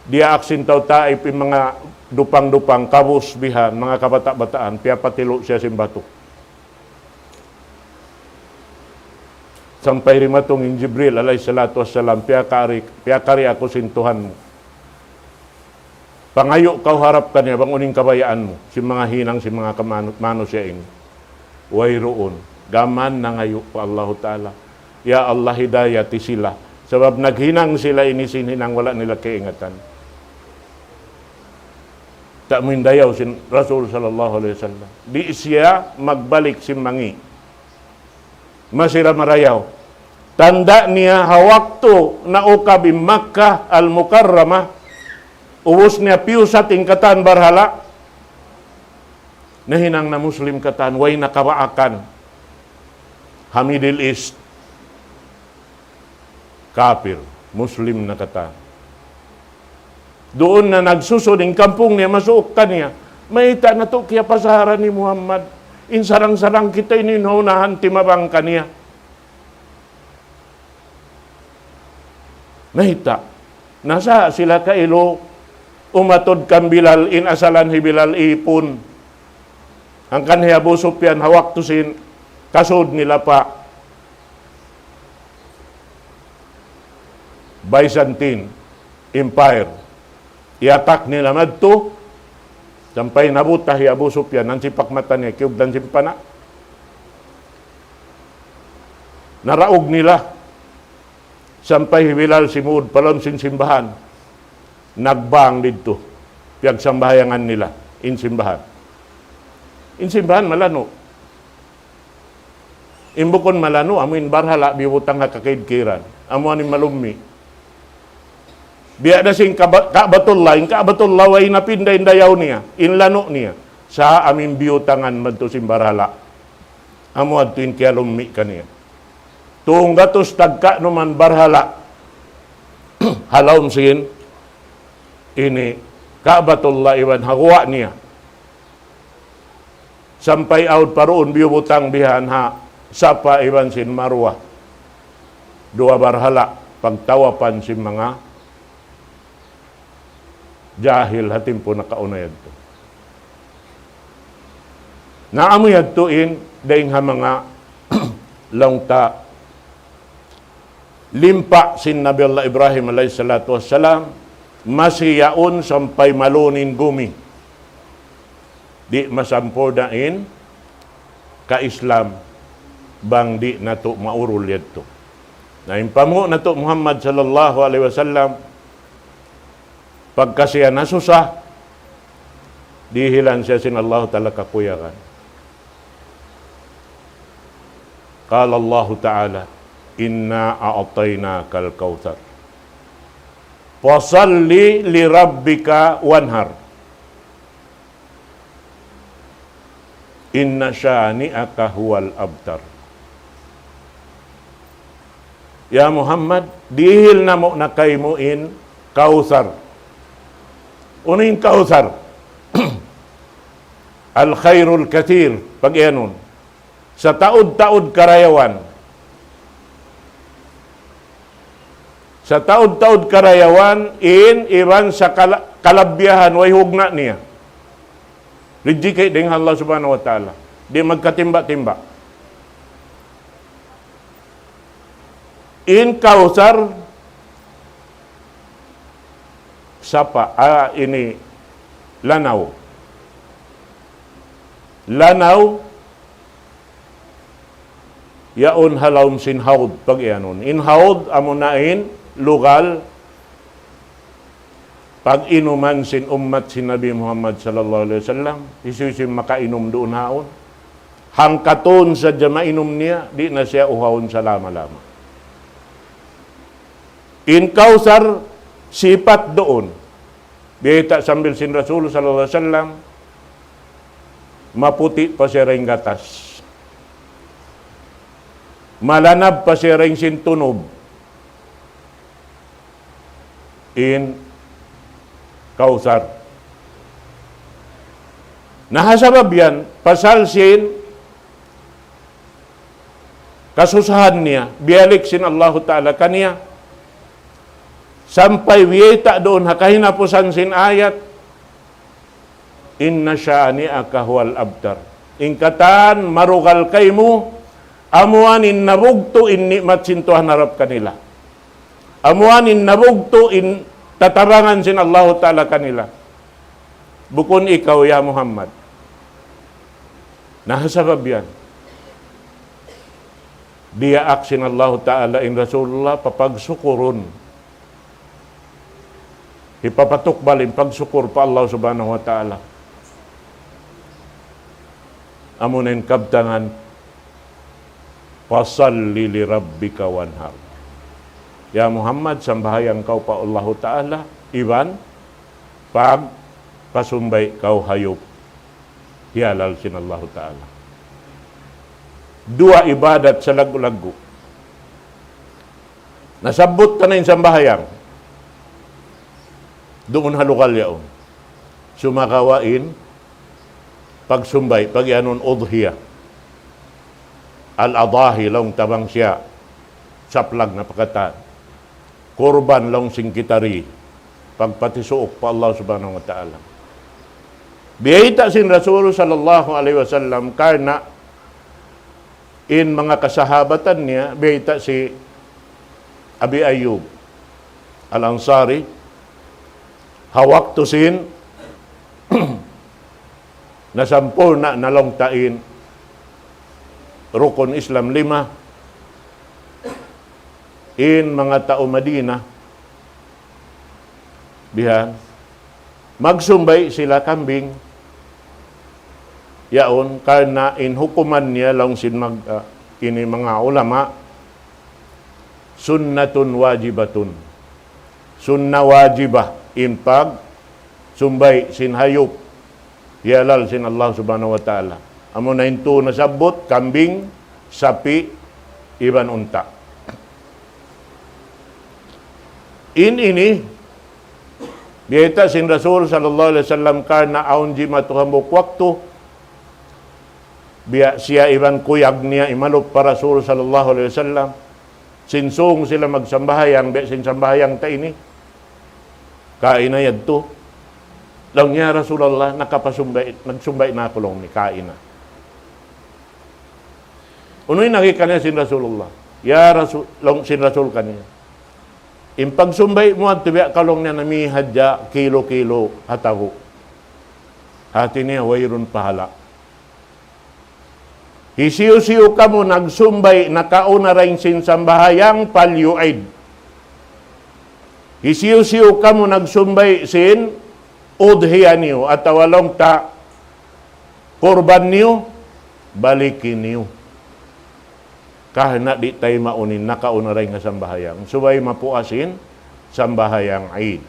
Diyaak sin tau Taif in manga dupang-dupang, kabus bihan, manga kabata'-bataan, piyapatilu' siya sin batu. Sampay dimatung in Jibril alayhi salatu wassalam, piyakari, piyakari aku sin Tuhan mu. Pangayu' kaw harap kaniya bang unu in kabayaan mu, sin manga hinang, sin manga kamanu-, manusiya' ini. Wayruun. Gām nangayu' pa Allahu Ta'ala, "Ya Allah, hidayati sila. Sabab naghinang sila ini sin hinang wala' nila kaingatan." Tau amu in dayaw sin Rasul sallallahu alayhi wasallam. Di' siya magbalik sin mangi'. Masi da marayaw. Tanda' niya ha waktu naukab in Makkah Al-Mukarramah, ubus niya piyusat in katan barhala', nahinang na Muslim katan, way na kabaakan ha Middle East. Kapir, Muslim na katan. Duun na nagsusun in kampung niya, masuuk kaniya. Mayta' natu' kiyapasaran hi Muhammad? In sarang-sarang kita ini naunahan timabang kaniya. Mayta'? Na sa' sila kailu umatud kan Bilal, in asalan hi Bilal ipun. Hangkan hi Abu Sufyan ha waktu sin kasud nila pa Byzantine Empire. I-attack nila madtu, sampay nabuta hi Abu Sufyan, nansipak mata niya, kiyugdan sin pana'. Naraug nila, sampay hi Bilal simud pa lawm sin simbahan. Nagbang didtu, piyagsambahayangan nila in simbahan. In simbahan malanu'. In bukun malanu', amu in barhala' biyutang ha kakidkiran. Amu in malummi'. Biya' da sin Kaba-, Ka'batullah, in Ka'batullah way napinda in dayaw niya, in lanu' niya. Sa' amu in biyutangan madtu sin barhala'. Amu yadtu in kiyalummi' kaniya. Tunggatus tagka' numan barhala' ha lawm sin ini Ka'batullah iban ha guwa' niya. Sampay awn pa duun biyubutang bihan ha Safa iban sin Marwa. Duwa barhala' pagtawapan sin manga jahil ha timpu nakauna yadtu. Na amu yadtu in dayn ha manga laung ta limpa sin Nabi Allah Ibrahim alayhi salatu wassalam, masi yaun sampay malun in gumi. Di' masampurna' in ka-Islam bang di' natu' maurul yadtu. Na in panghu' natu' Muhammad sallallahu alayhi wasallam, pagka siya nasusa, dihilan siya sin Allahu Ta'ala kakuyagan. قال الله تعالى: إنا أعطيناك الكوثر فصل لربك وانحر إن شانئك هو الأبتر. Ya Muhammad, dihil namu' na kaymu in Kawthar. Unu in Kawthar? Al-khairul kathir, pag-iyanun. Sataud-taud karayawan. Sataud-taud karayawan in iban sa kala-, kalabbiyahan way hugna' niya. Rijiki' dayn ha Allah Subhanahu wa Ta'ala. Di' magkatimba-timba. In Kawthar, sapa, ah, ini, lanaw. Lanaw, yaun ha lawm sin hawd, pag-iyanun. In hawd, amuna in lugal pag-inuman sin ummat sin Nabi Muhammad sallallahu alayhi wasallam, hisiyu-siyu in makainum duun haun. Hangkatun sadja mainum niya, di' na siya uhawun salama-lama. In Kawthar, sipat duun. Biyayta' sambil sin Rasul sallallahu alayhi wasallam, maputi' pa siya dayn gatas. Malanab pa siya dayn sin tunub. In Kawthar. Na ha sabab yan, pasal sin kasusahan niya, biyalik sin Allahu Ta'ala kaniya. Sampay biyayta' duun ha kahinapusan sin ayat, إن شانئك هو الأبتر. In katan marugal kaymu, amuan in nabugtu' in ni'mat sin Tuhan harap kanila. Amuan in nabugtu' in tatabangan sin Allahu Ta'ala kanila. Bukun ikaw, ya Muhammad. Na ha sabab yan, Diyaak sin Allahu Ta'ala in Rasulullah papagsukurun. Hipapatukbal in pagsukur pa Allah Subhanahu wa Ta'ala. Amuna in kabtangan, فَصَلِّ لِرَبِّكَ وَانْحَرْ. Ya Muhammad, sambahayang kaw pa Allahu Ta'ala, iban pagpasumbay' kaw hayup hiyalal sin Allahu Ta'ala. Duwa ibadat salaggu'-laggu'. Nasabbut ta na in sambahayang. Duun ha lugal yaun. Sumagawa' in pagsumbay', pag-iyanun udhiya. Al-adahi laung ta bang siya saplag na pa katan. Kurban laung sin kita di, pagpatisuuk pa Allah Subhanahu wa Ta'ala. Biyayta' sin Rasul sallallahu alayhi wasallam karna' in manga kasahabatan niya, biyayta' sin Abi Ayyub Al-Ansari, ha waktu sin nasampurna' na laung ta in rukun Islam lima, in manga tau Madina, bihan, magsumbay' sila kambing. Yaun, karna' in hukuman niya laung sin mag-, ah, ini manga ulama, sunnatun wajibatun. Sunna wajibah in pagsumbay' sin hayup hiyalal sin Allah Subhanahu wa Ta'ala. Amuna in tū nasabbut, kambing, sapi', iban unta'. In ini, biyayta' sin Rasul sallallahu alayhi wasallam karna' awn jimatu hambuuk waktu, biya' siya iban kuyag niya imalup pa Rasul sallallahu alayhi wasallam. Sin sūng sila magsambahayang, biya' sin sambahayang ta ini. Kaina yadtu. Laung niya, "Ya Rasulullah, nakapasumbay', nagsumbay' na aku laung mi kaina." Unu in agi kaniya sin Rasulullah? "Ya Rasul," laung sin Rasul kaniya, "in pagsumbay' mu yadtu biya' ka laung niya nami hadja kilu-kilu ha tagu'. Hati niya wayruun pahala'. Hisiyu-siyu kamu nagsumbay' nakauna dayn sin sambahayang, فليعد. Hisiyu-siyu kamu nagsumbay' sin udhiya niyu, atawa laung ta kurban niyu, baliki niyu. Karna' di' taymaun in nakauna dayn ha sambahayang. Subay mapuas in sambahayang Eid."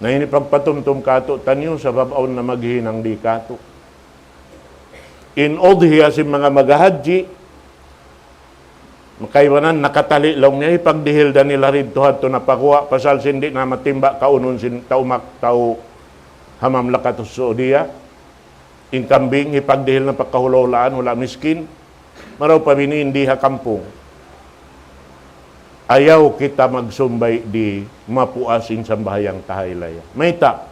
Na ini pagpatumtum kātu'niyu sabab awn na maghinang di kātu'. In udhiya sin manga maghahadji, kaibanan nakatali' laung niya, hipagdihil da nila didtu hadtu na pa guwa', pasal sin di' na matimba' kaunun sin tau Mak-, tau ha Mamlakatus Saudiya. In kambing, hipagdihil na pa kahula'-hulaan, hula' miskin. Marayaw pa bini in di ha kampung. Ayaw kita magsumbay' di mapuas in sambahayang ta ha ilaya. Mayta'?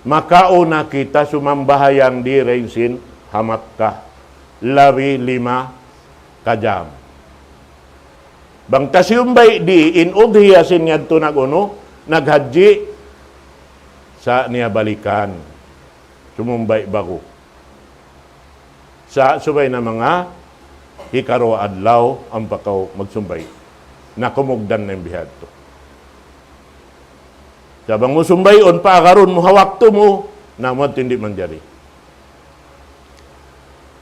Makauna kita sumambahayang di dayn sin ha Makkah. Labi lima ka jam. Bang ta siyumbay' di in udhiya sin yadtu nag-unu, naghadji, sa' niya balikan. Sumumbay' ba'gu. Sa' subay na manga hikaruwa adlaw ampa kaw magsumbay'. Na kumugdan na in bihadtu. Sa' bang mu sumbay'un, paagarun mu ha waktu mu, na amu yadtu in di' manjari.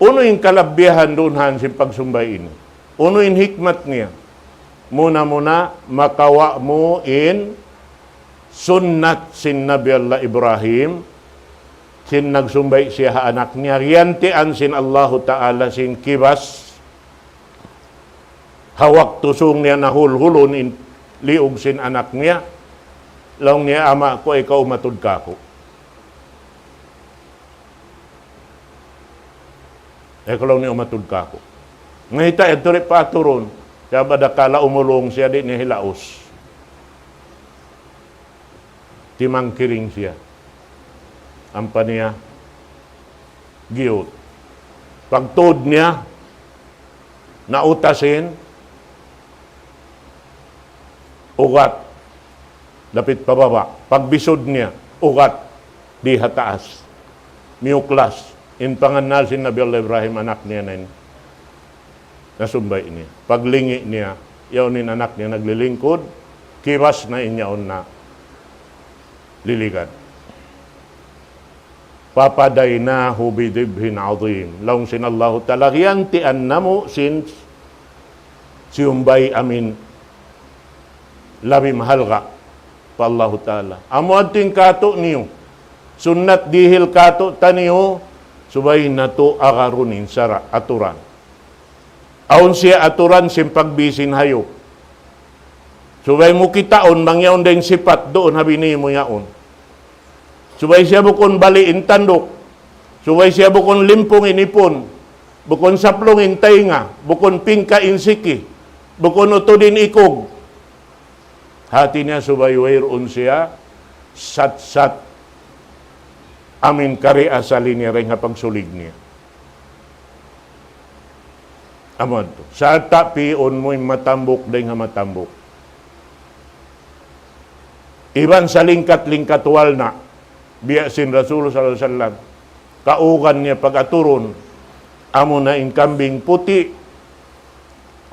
Unu in kalabbihan duun ha sin pagsumbay' ini? Unu in hikmat niya? Muna-muna, makawa' mu in sunnat sin Nabi Allah Ibrahim, sin nagsumbay' siya ha anak niya, giyantian sin Allahu Ta'ala sin kibas, ha waktu sūng niya nahulhulun in liug sin anak niya, laung niya, "Ama' ku, ikaw umatud kāku'." "Ikaw laung niya umatud kāku'." Ngahita' yadtu di' paaturun. Sabab adakala umulung siya di' niya hilaus. Timangkiring siya. Ampa niya giyut. Pagtud niya, nautas in ugat dapit pa baba'. Pagbisud niya, ugat di ha taas. Miyuklas. In pangannal sin Nabi Allah Ibrahim, anak niya na in nasumbay' niya. Paglingi' niya, yaun in anak niya naglilingkud, kibas na in yaun na liligad. ففديناه بذبح عظيم. Laung sin Allahu Ta'ala, giyantian namu' sin siyumbay' amin labi mahalga' pa Allahu Ta'ala. Amu yadtu in kātu'niyu. Sunnat dihil kātu'niyu, subay natu' agarun in sara' aturan. Awn siya aturan sin pagbi sin hayup. Subay mu kitaun bang yaun da in sipat duun ha bini mu yaun. Subay siya bukun bali' in tanduk. Subay siya bukun limpung in ipun. Bukun saplung in taynga. Bukun pingka in siki. Bukun utud in ikug. Hāti niya subay wayruun siya satsat amin kari asal niya dayn ha pagsulig niya. Amu yadtu. Sarta' pi'un mu in matambuk dayn ha matambuk. Iban salingkat-lingkat walna'. Biya' sin Rasul sallallahu alayhi wasallam. Kaugan niya pag-aturun. Amuna in kambing puti'.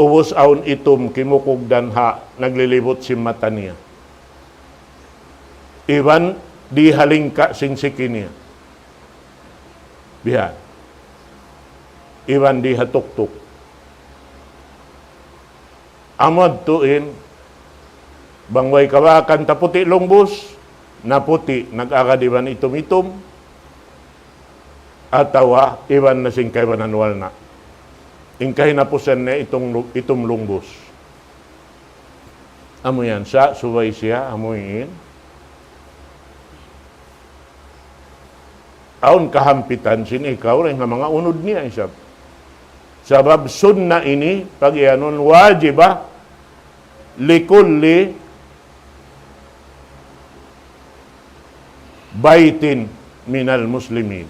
Ubus awn itum kimukug danha naglilibut sin mata niya. Iban di ha lingka sin siki niya. Bihan. Iban di ha tuktuk. Amu yadtu in, bang way kawakan ta puti' lungbus, na puti', nag-agad iban itum-itum, atawa iban na sin kaibanan walna'. In kahinapusan niya itum, itum lungbus. Amu yan, sa' subay siya, amu in. Awn kahampitan sin ikaw dayn ha manga unud niya isab. Sabab sunna ini, pag-iyanun wajibah, لكل بيت من المسلمين.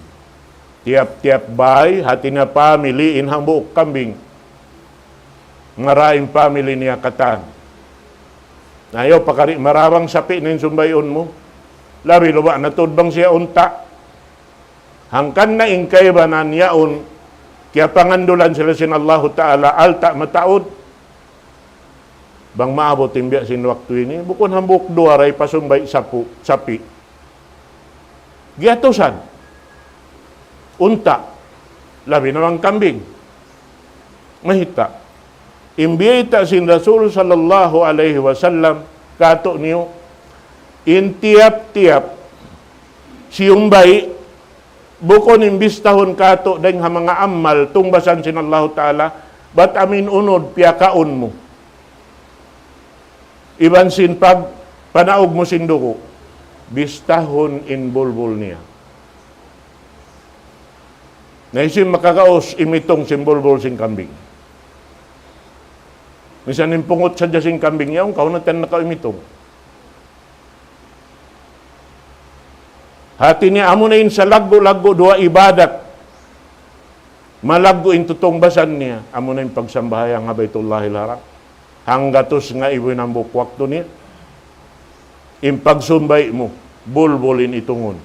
Tiyap-tiyap bay, hāti niya family, in hambuuk kambing. Mara in family niya katan. Na ayaw pakari mara bang sapi' na in sumbayun mu. Labi luba' na tuud bang siya unta'. Hangkan na in kaibanan yaun, kiyapangandulan sila sin Allahu Ta'ala, alta' mataud. Bang maabut in biya' sin waktu ini, bukun hambuuk duwa da ipasumbay' sapu', sapi'. Giyatusan. Unta'. Labi na bang kambing. Mayta'. In biyayta' sin Rasul sallallahu alayhi wasallam, kātu'niyu, in tiyap-tiyap siyumbay', bukun in bistahun kātu' dayn ha manga amal tungbasan sin Allahu Ta'ala, bat amin unud piyakaun mu. Iban sin pag, panaug mu sin dugu'. Bistahun in bulbul niya. Na hisiyu in makagaus imitung sin bulbul sin kambing. Misan in pungut sadja sin kambing yaun, kaw na tan nakaimitung. Hāti niya, amuna in salaggu'-laggu' duwa ibadat. Malaggu' in tutungbasan niya, amuna in pagsambahayang ha Baytullahil Haram. Hanggatus ngaibu in hambuuk waktu niya. In pagsumbay' mu, bulbul in itungun.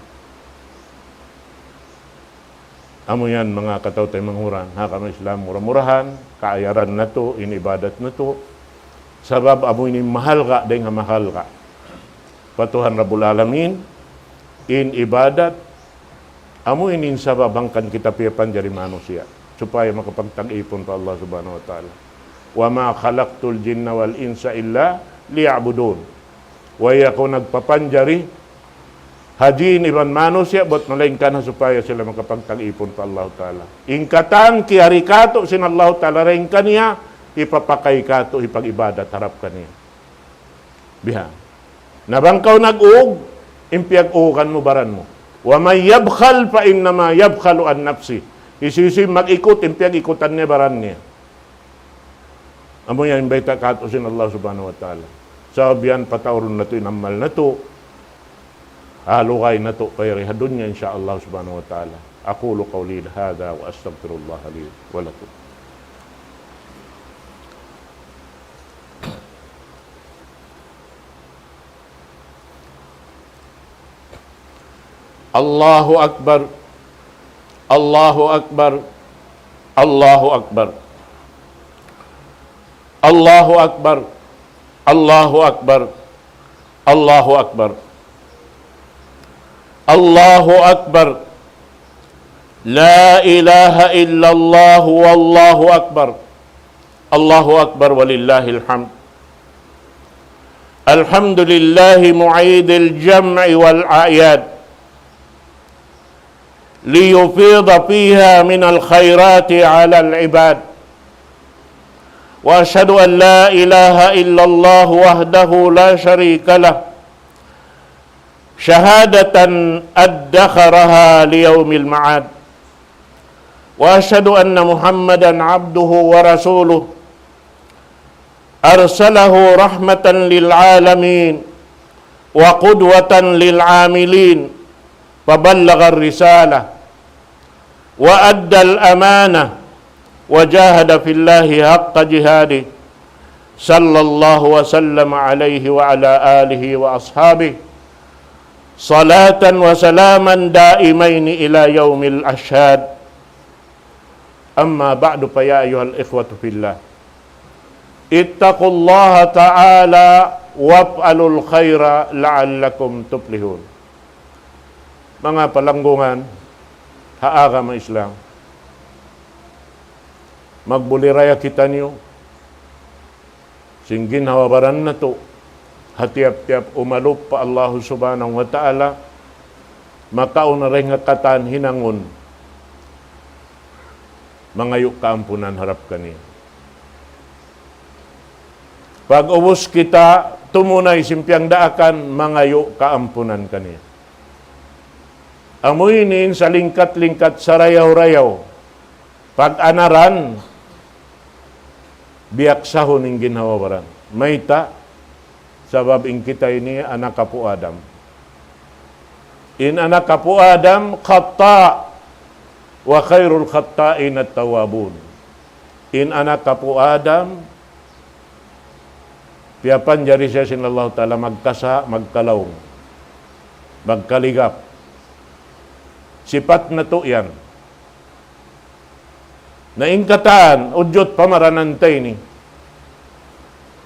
Amu yan, manga kataw-taymanghuran, ha, kami Islam, mura-murahan, kaayaran natu', in ibadat natu'. Sabab amu ini mahalga' dayn ha mahalga' pa Tuhan Rabbul Alamin, in ibadat, amu ini in sabab hangkan kita piyapanjari manusiya', supaya makapagtag-ipun pa Allah Subhanahu wa Ta'ala. وما خلقت الجن والإنس إلا ليعبدون. Way aku nagpapanjari ha jin iban manusiya' buat malaingkan ha supaya sila makapagtag-ipun pa Allahu Ta'ala. In katan kiyari kātu' sin Allahu Ta'ala dayn kaniya, hipapakay kātu' hipag-ibadat harap kaniya. Biha. Na bang kaw nag-ug, in piyag-ugan mu baran mu. ومن يبخل فإنما يبخل عن نفسه. Hisiyu-siyu mag-ikut, in piyag-ikutan niya baran niya. Amu yan in bayta' kātu' sin Allah Subhanahu wa Ta'ala. Sabab yan pataurun natu' in amal natu'. Halugay natu' pa yari ha dunya, insya Allah Subhanahu wa Ta'ala. أقول قولي هذا وأستغفر الله لي ولكم. الله أكبر. الله أكبر، الله أكبر، الله أكبر، الله أكبر، الله أكبر، الله أكبر. لا إله إلا الله والله أكبر. الله أكبر ولله الحمد. الحمد لله معيد الجمع والأعياد، ليفيض فيها من الخيرات على العباد. وأشهد أن لا إله إلا الله وحده لا شريك له، شهادة أدخرها ليوم المعاد. وأشهد أن محمدا عبده ورسوله، أرسله رحمة للعالمين وقدوة للعاملين، فبلغ الرسالة وأدى الأمانة وجاهد في الله حق جهاده، صلى الله وسلم عليه وعلى آله وأصحابه، صلاة وسلاما دائمين إلى يوم الأشهاد. أما بعد، فيا أيها الإخوة في الله، اتقوا الله تعالى وافعلوا الخير لعلكم تفلحون. Manga palanggungan ha agama Islam, magbuliraya kitaniyu sin ginhawa-baran natu', ha tiyap-tiyap umalup pa Allahu Subhanahu wa Ta'ala, makauna dayn ha katan hinangun mangayu' kaampunan harap kaniya. Pag-ubus kita tumunay sin piyagdaakan, mangayu' kaampunan kaniya. Amu ini in salingkat-lingkat, sarayaw-rayaw pag-anaran, biyaksahun in ginhawa-baran. Mayta'? Sabab in kita ini anak apu' Adam. In anak apu' Adam khata', wa khairul khata'in at-tawwabun. In anak apu' Adam, piyapanjari siya sin Allahu Ta'ala magkasa', magkalaung, magkaligap. Sipat natu' yan. Na in katan, ujut pamaranan ta ini,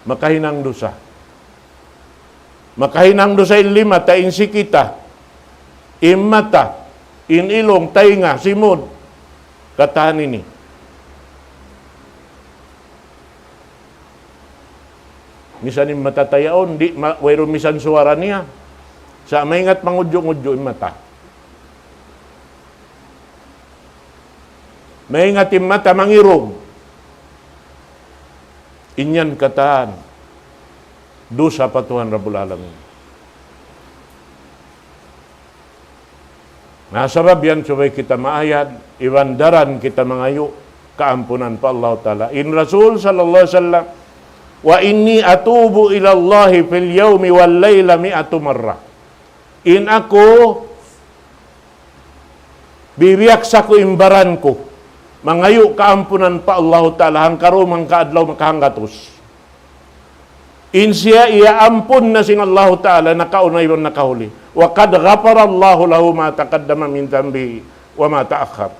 makahinang dusa. Makahinang dusa in lima ta, in siki ta, in mata, in ilung, taynga, simud, katan ini. Misan in mata ta yaun, di' ma-, wayruun misan suwara niya. Sa' maingat mangudju'-ngudju' in mata. Maingat in mata mangirug. In yan katan dusa pa Tuhan Rabbul Alamin. Na sabab yan subay kita maayad, iban daran kita mangayu' kaampunan pa Allahu Ta'ala. In Rasul sallallahu alayhi wasallam, وإني أتوب إلى الله في اليوم والليلة مائة مرة. In aku, bibiyaksa ku in baran ku, mangayu' kaampunan pa Allahu Ta'ala, hangkarum, hangka adlaw, makahanggatus. In siya iyaampun na sin Allahu Ta'ala, nakauna iban nakahuli. وقد غفر الله له ما تقدم من ذنبه وما تأخر.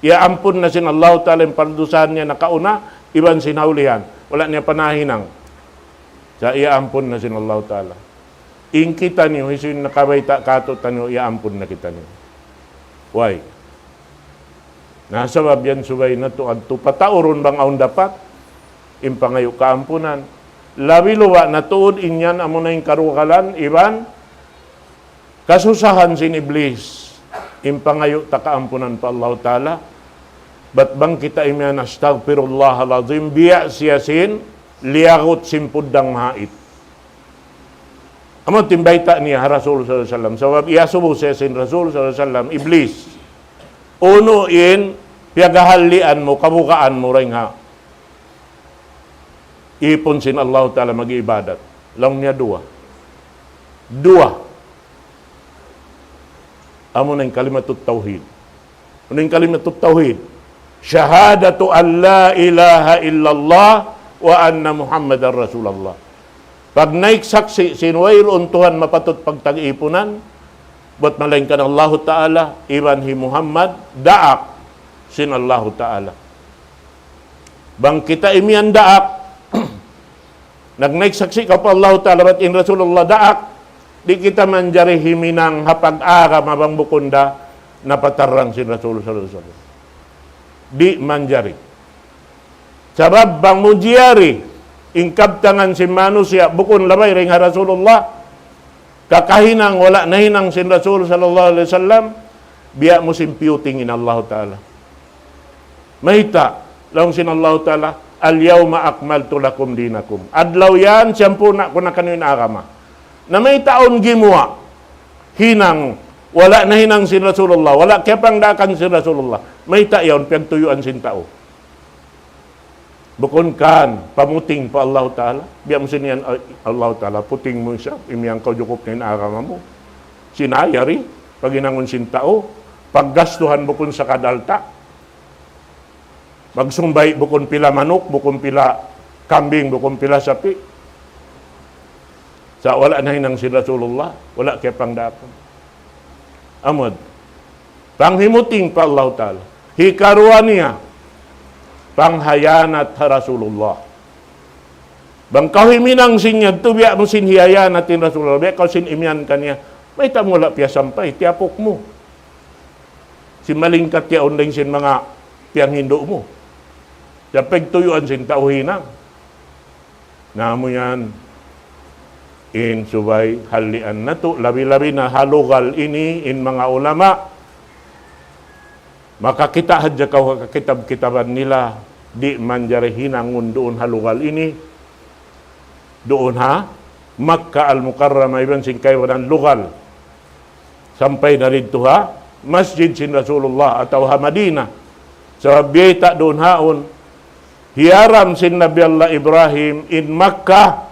Iyaampun na sin Allahu Ta'ala in pardusahan niya nakauna iban sin haulihan. Wala' niya pa nahinang. Sa' iyaampun na sin Allahu Ta'ala. In kitaniyu, hisiyu in nakabayta' kātu'niyu, iyaampun na kitaniyu. Way. Na sabab yan subay natu' adtu pataurun bang awn dapat in pangayu' kaampunan. Labi luba' na tuud in yan amuna in karugalan iban kasusahan sin Iblis in pangayu' ta kaampunan pa Allahu Ta'ala. Bat bang kita imiyan, "Astaghfirullahal azim," biya' siya sin liyagut sin puddang mahait. Amu in bayta' niya ha Rasul sallallahu alayhi wasallam. Sabab iyasubu siya sin Rasul sallallahu alayhi wasallam, Iblis. Unu in piyagahalian mu, kabugaan mu dayn ha ipun sin Allahu Ta'ala mag-ibadat? Laung niya duwa. Duwa. Amuna in kalimatut tawhid. Unu in kalimatut tawhid? شهادة أن لا إله إلا الله وأن محمدا رسول الله. Pagnaik saksi' sin wayruun Tuhan mapatut pagtag-ipunan, Bat malaingkan Allahu Ta'ala, iban hi Muhammad, daak sin Allahu Ta'ala. Bang kita imiyan daak, nagnaik saksi' kaw pa Allahu Ta'ala, bat in Rasulullah daak, di' kita manjari himinang ha pag-agama bang bukun da napatarrang sin Rasul sallallahu alayhi wasallam. Di' manjari. Sabab bang mu jiyari, in kabtangan sin manusiya', bukun labay dayn ha Rasulullah, kakahinang wala' nahinang sin Rasul sallallahu alayhi wasallam, biya' mu sin piyuting in Allahu Ta'ala. Mayta', laung sin Allahu Ta'ala, اليوم أكملت لكم دينكم. Adlaw yan, siyampurna' ku na kaniyu in agama. Na mayta' awn gimuwa', hinang, wala' nahinang sin Rasulullah, wala' kiyapangdaakan sin Rasulullah. Mayta' yaun piyagtuyuan sin tau. Bukun kan, pamuting pa Allahu Ta'ala. Biya' mu sin yan, ay, Allahu Ta'ala, puting mu isab, imiyan kaw jukup na in agama mu. Sin ayari, paghinangun sin tau, paggastuhan bukun sa kadalta. Magsumbay' bukun pila manuk, bukun pila kambing, bukun pila sapi'. Sa' wala' nahinang sin Rasulullah, wala' kiyapangdaakan. Amud. Panghimuting pa Allahu Ta'ala. Hikaruwa niya, panghiyanat ha Rasulullah. Bang kaw himinang sin yadtu, biya' mu sin hiyanat in Rasulullah, biya' kaw sin imiyan kaniya, mayta' mu wala' piyasampay, tiyapuk mu. Sin malingkat yaun dayn sin manga piyanghindu' mu. Sa' pagtuyuan sin tau hinang. Na amu yan, in subay hallian natu', labi-labi na ha lugal ini, in manga ulama, makakita' hadja kaw ha kitab-kitaban nila, di' manjari hinangun duun ha lugal ini, duun ha Makkah Al-Mukarramah, iban sin kaibanan lugal. Sampay na didtu ha masjid sin Rasulullah atawa ha Madina. Sabab biyayta' duun haun, hiyaram sin Nabi Allah Ibrahim in Makkah,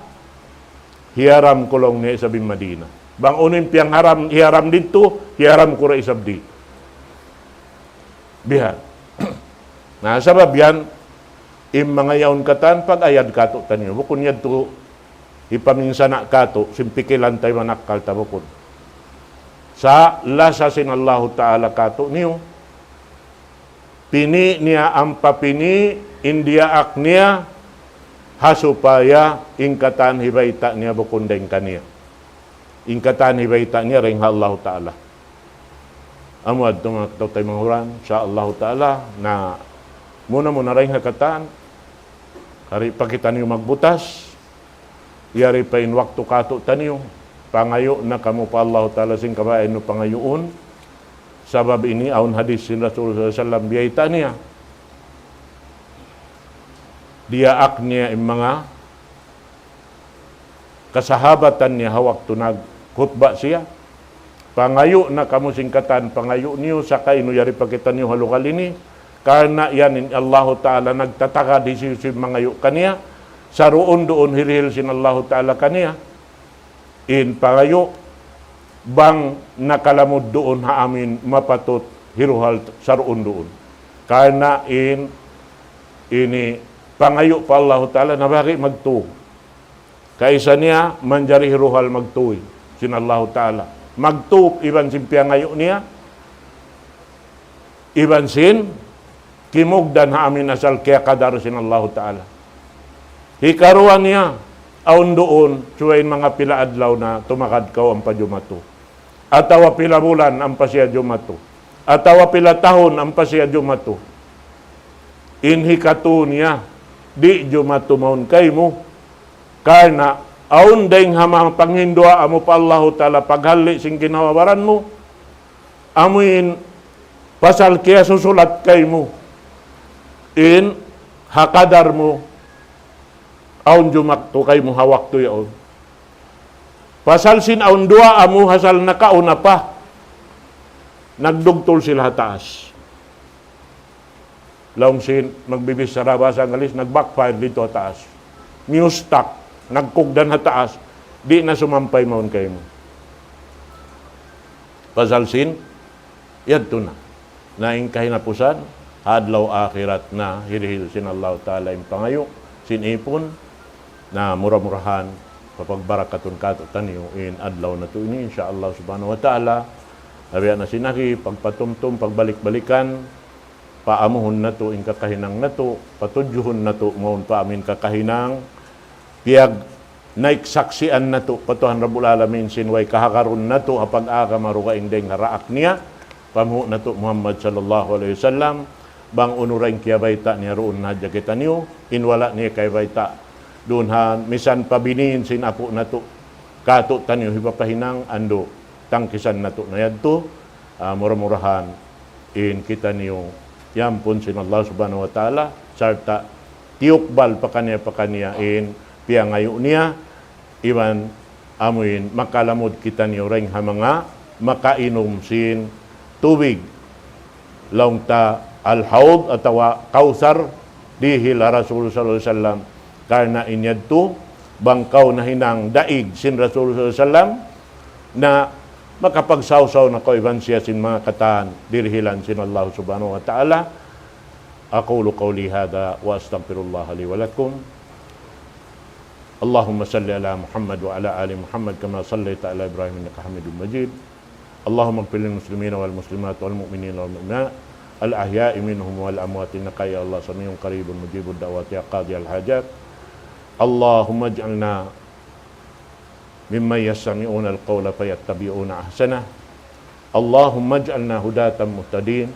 hiyaram ku laung niya isab in Madina. Bang unu in piyangharam, hiyaram didtu, hiyaram ku da isab di. Bihan. Na, sabab yan, in manga yaun katan pag-ayad katu' taniyu. Bukun yadtu hipaminsana' katu', sin pikilan ta iban akkal ta bukun. Sa' lasa sin Allahu Ta'ala katu' niyu, pini' niya ampa pini', in diyaak niya, ha supaya in katan hibayta' niya bukun dayn kaniya. In katan hibayta' niya dayn ha Allahu Ta'ala. Amu yadtu manga kataw-taymanghuran, insya Allahu Ta'ala, na muna-muna dayn ha katan, kari pa kitaniyu magbutas, yari pa in waktu katu' taniyu, pangayu' na kamu pa Allahu Ta'ala sin kabayaan niyu pangayuun, sabab ini awn hadis sin Rasul sallallahu alayhi wasallam biyayta' niya. Diyaak niya in manga kasahabatan niya ha waktu nagkhutba siya. Pangayu' na kamu sin katan pangayu' niyu, saka inu yari pa kitaniyu ha lugal ini. Karna' yan in Allahu Ta'ala nagtatagad hisiyu-siyu mangayu' kaniya. Saruun-duun hirihil sin Allahu Ta'ala kaniya. In pangayu', bang nakalamud duun ha amin mapatut hiruhal saruun-duun. Karna' in, ini pangayu' pa Allahu Ta'ala nabahagi' magtūg. Kaisa niya manjari hiruhal magtūg sin Allahu Ta'ala. Magtūg iban sin piyangayu' niya, iban sin kimugdan ha amin asal kiyakadar sin Allahu Ta'ala. Hikaruwa niya, awn duun, subay in manga pila adlaw na tumagad kaw ampa jumatu. Atawa pila bulan ampa siya jumatu. Atawa pila tahun ampa siya jumatu. In hikatū niya, di' jumatu mawn kaymu. Karna' awn dayng ha manga panghinduwaa mu pa Allahu Ta'ala paghalli' sin ginhawa-baran mu. Amuin pasal kiyasusulat kaymu. In ha kadar mu, awn jumaktu kaymu ha waktu yaun. Pasal sin awn duwaa mu asal nakauna pa. Nagdugtul sila ha taas. Laung sin magbibichara bahasa Anggalis, nag-backfire didtu ha taas. Miyustak, nagkugdan ha taas. Di' na sumampay mawn kaymu. Pasal sin, yadtu na. Na in kahinapusan, ha adlaw akhirat na hirihil sin Allahu Ta'ala in pangayu', sin ipun, na mura-murahan, papagbarakatun katu'taniyu in adlaw natu' ini, insya Allah Subhanahu wa Ta'ala, Nabiya' na sin agi, pagpatumtum, pagbalik-balikan, paamuhun natu' in kakahinang natu', patudjuhun natu' mawn pa amin kakahinang, piyag naik saksian natu' pa Tuhan Rabbul Alamin sin way kahagarun natu' ha pag-agama dugaing dayn ha daak niya, panghu' natu' Muhammad sallallahu alayhi wasallam, bang unu da in kiyabayta' niya duun ha hadja kitaniyu, in wala' niya kiyabayta' duun ha misan pa biniin sin apu' natu', kātu'niyu hipapahinang andu', tangkisan natu' na yadtu, ah, mura-murahan in kitaniyu yampun sin Allah Subhanahu wa Ta'ala, sarta' tiyukbal pakaniya-pakaniya in piyangayu' niya, iban amuin makalamud kitaniyu dayn ha manga makainum sin tubig laung ta al-hawd atawa Kawthar, dihil ha Rasul sallallahu alayhi wasallam. Karna' in yadtu, bang kaw nahinang daig sin Rasul sallallahu alayhi wasallam, na makapagsawsaw na kaw iban siya sin manga katan dirihilan sin Allah Subhanahu wa Ta'ala. أقول قولي هذا وأستغفر الله لي ولكم. اللهم صل على محمد وعلى آل محمد كما صليت على إبراهيم إنك حميد مجيد. اللهم اغفر للمسلمين والمسلمات والمؤمنين والمؤمنات الأحياء منهم والأموات إنك يا الله سميع قريب مجيب الدعوات يا قاضي الحاجات. اللهم اجعلنا ممن يستمعون القول فيتبعون أحسنه. اللهم اجعلنا هداة مهتدين.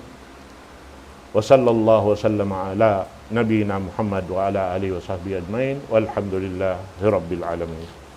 وصلى الله وسلم على نبينا محمد وعلى آله وصحبه أجمعين. والحمد لله رب العالمين.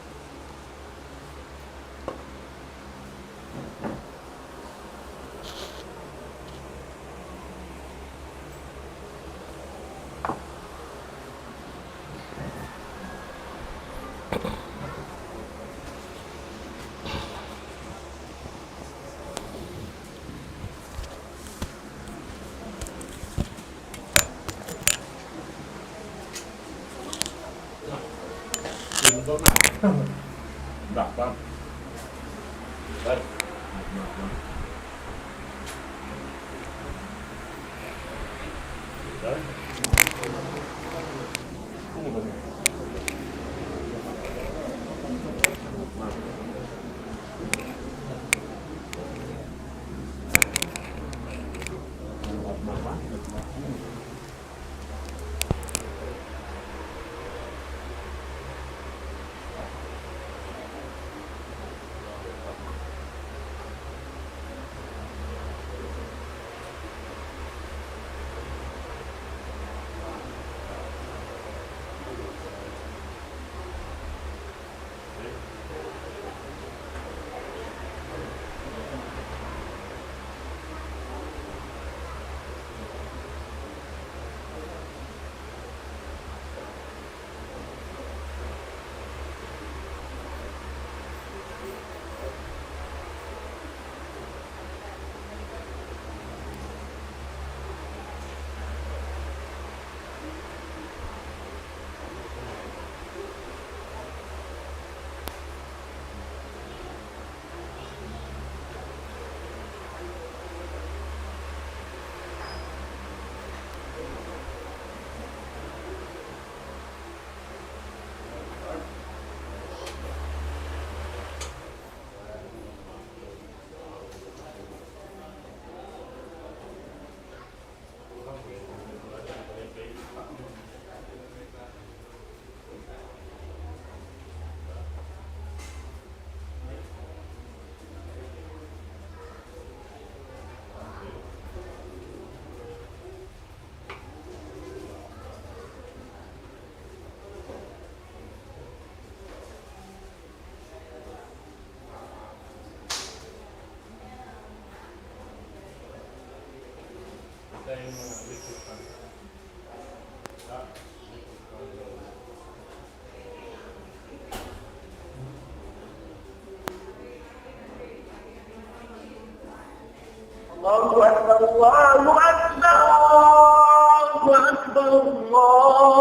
الله أكبر، الله أكبر، الله أكبر، الله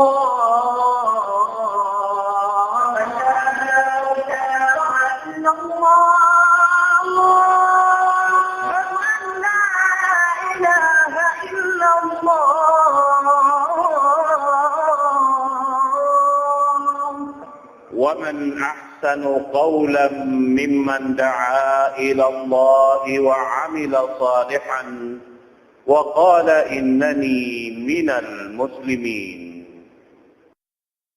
أكبر. أشهد أن لا إله إلا الله. ومن أحسن أحسن قولا ممن دعا إلى الله وعمل صالحا وقال إنني من المسلمين.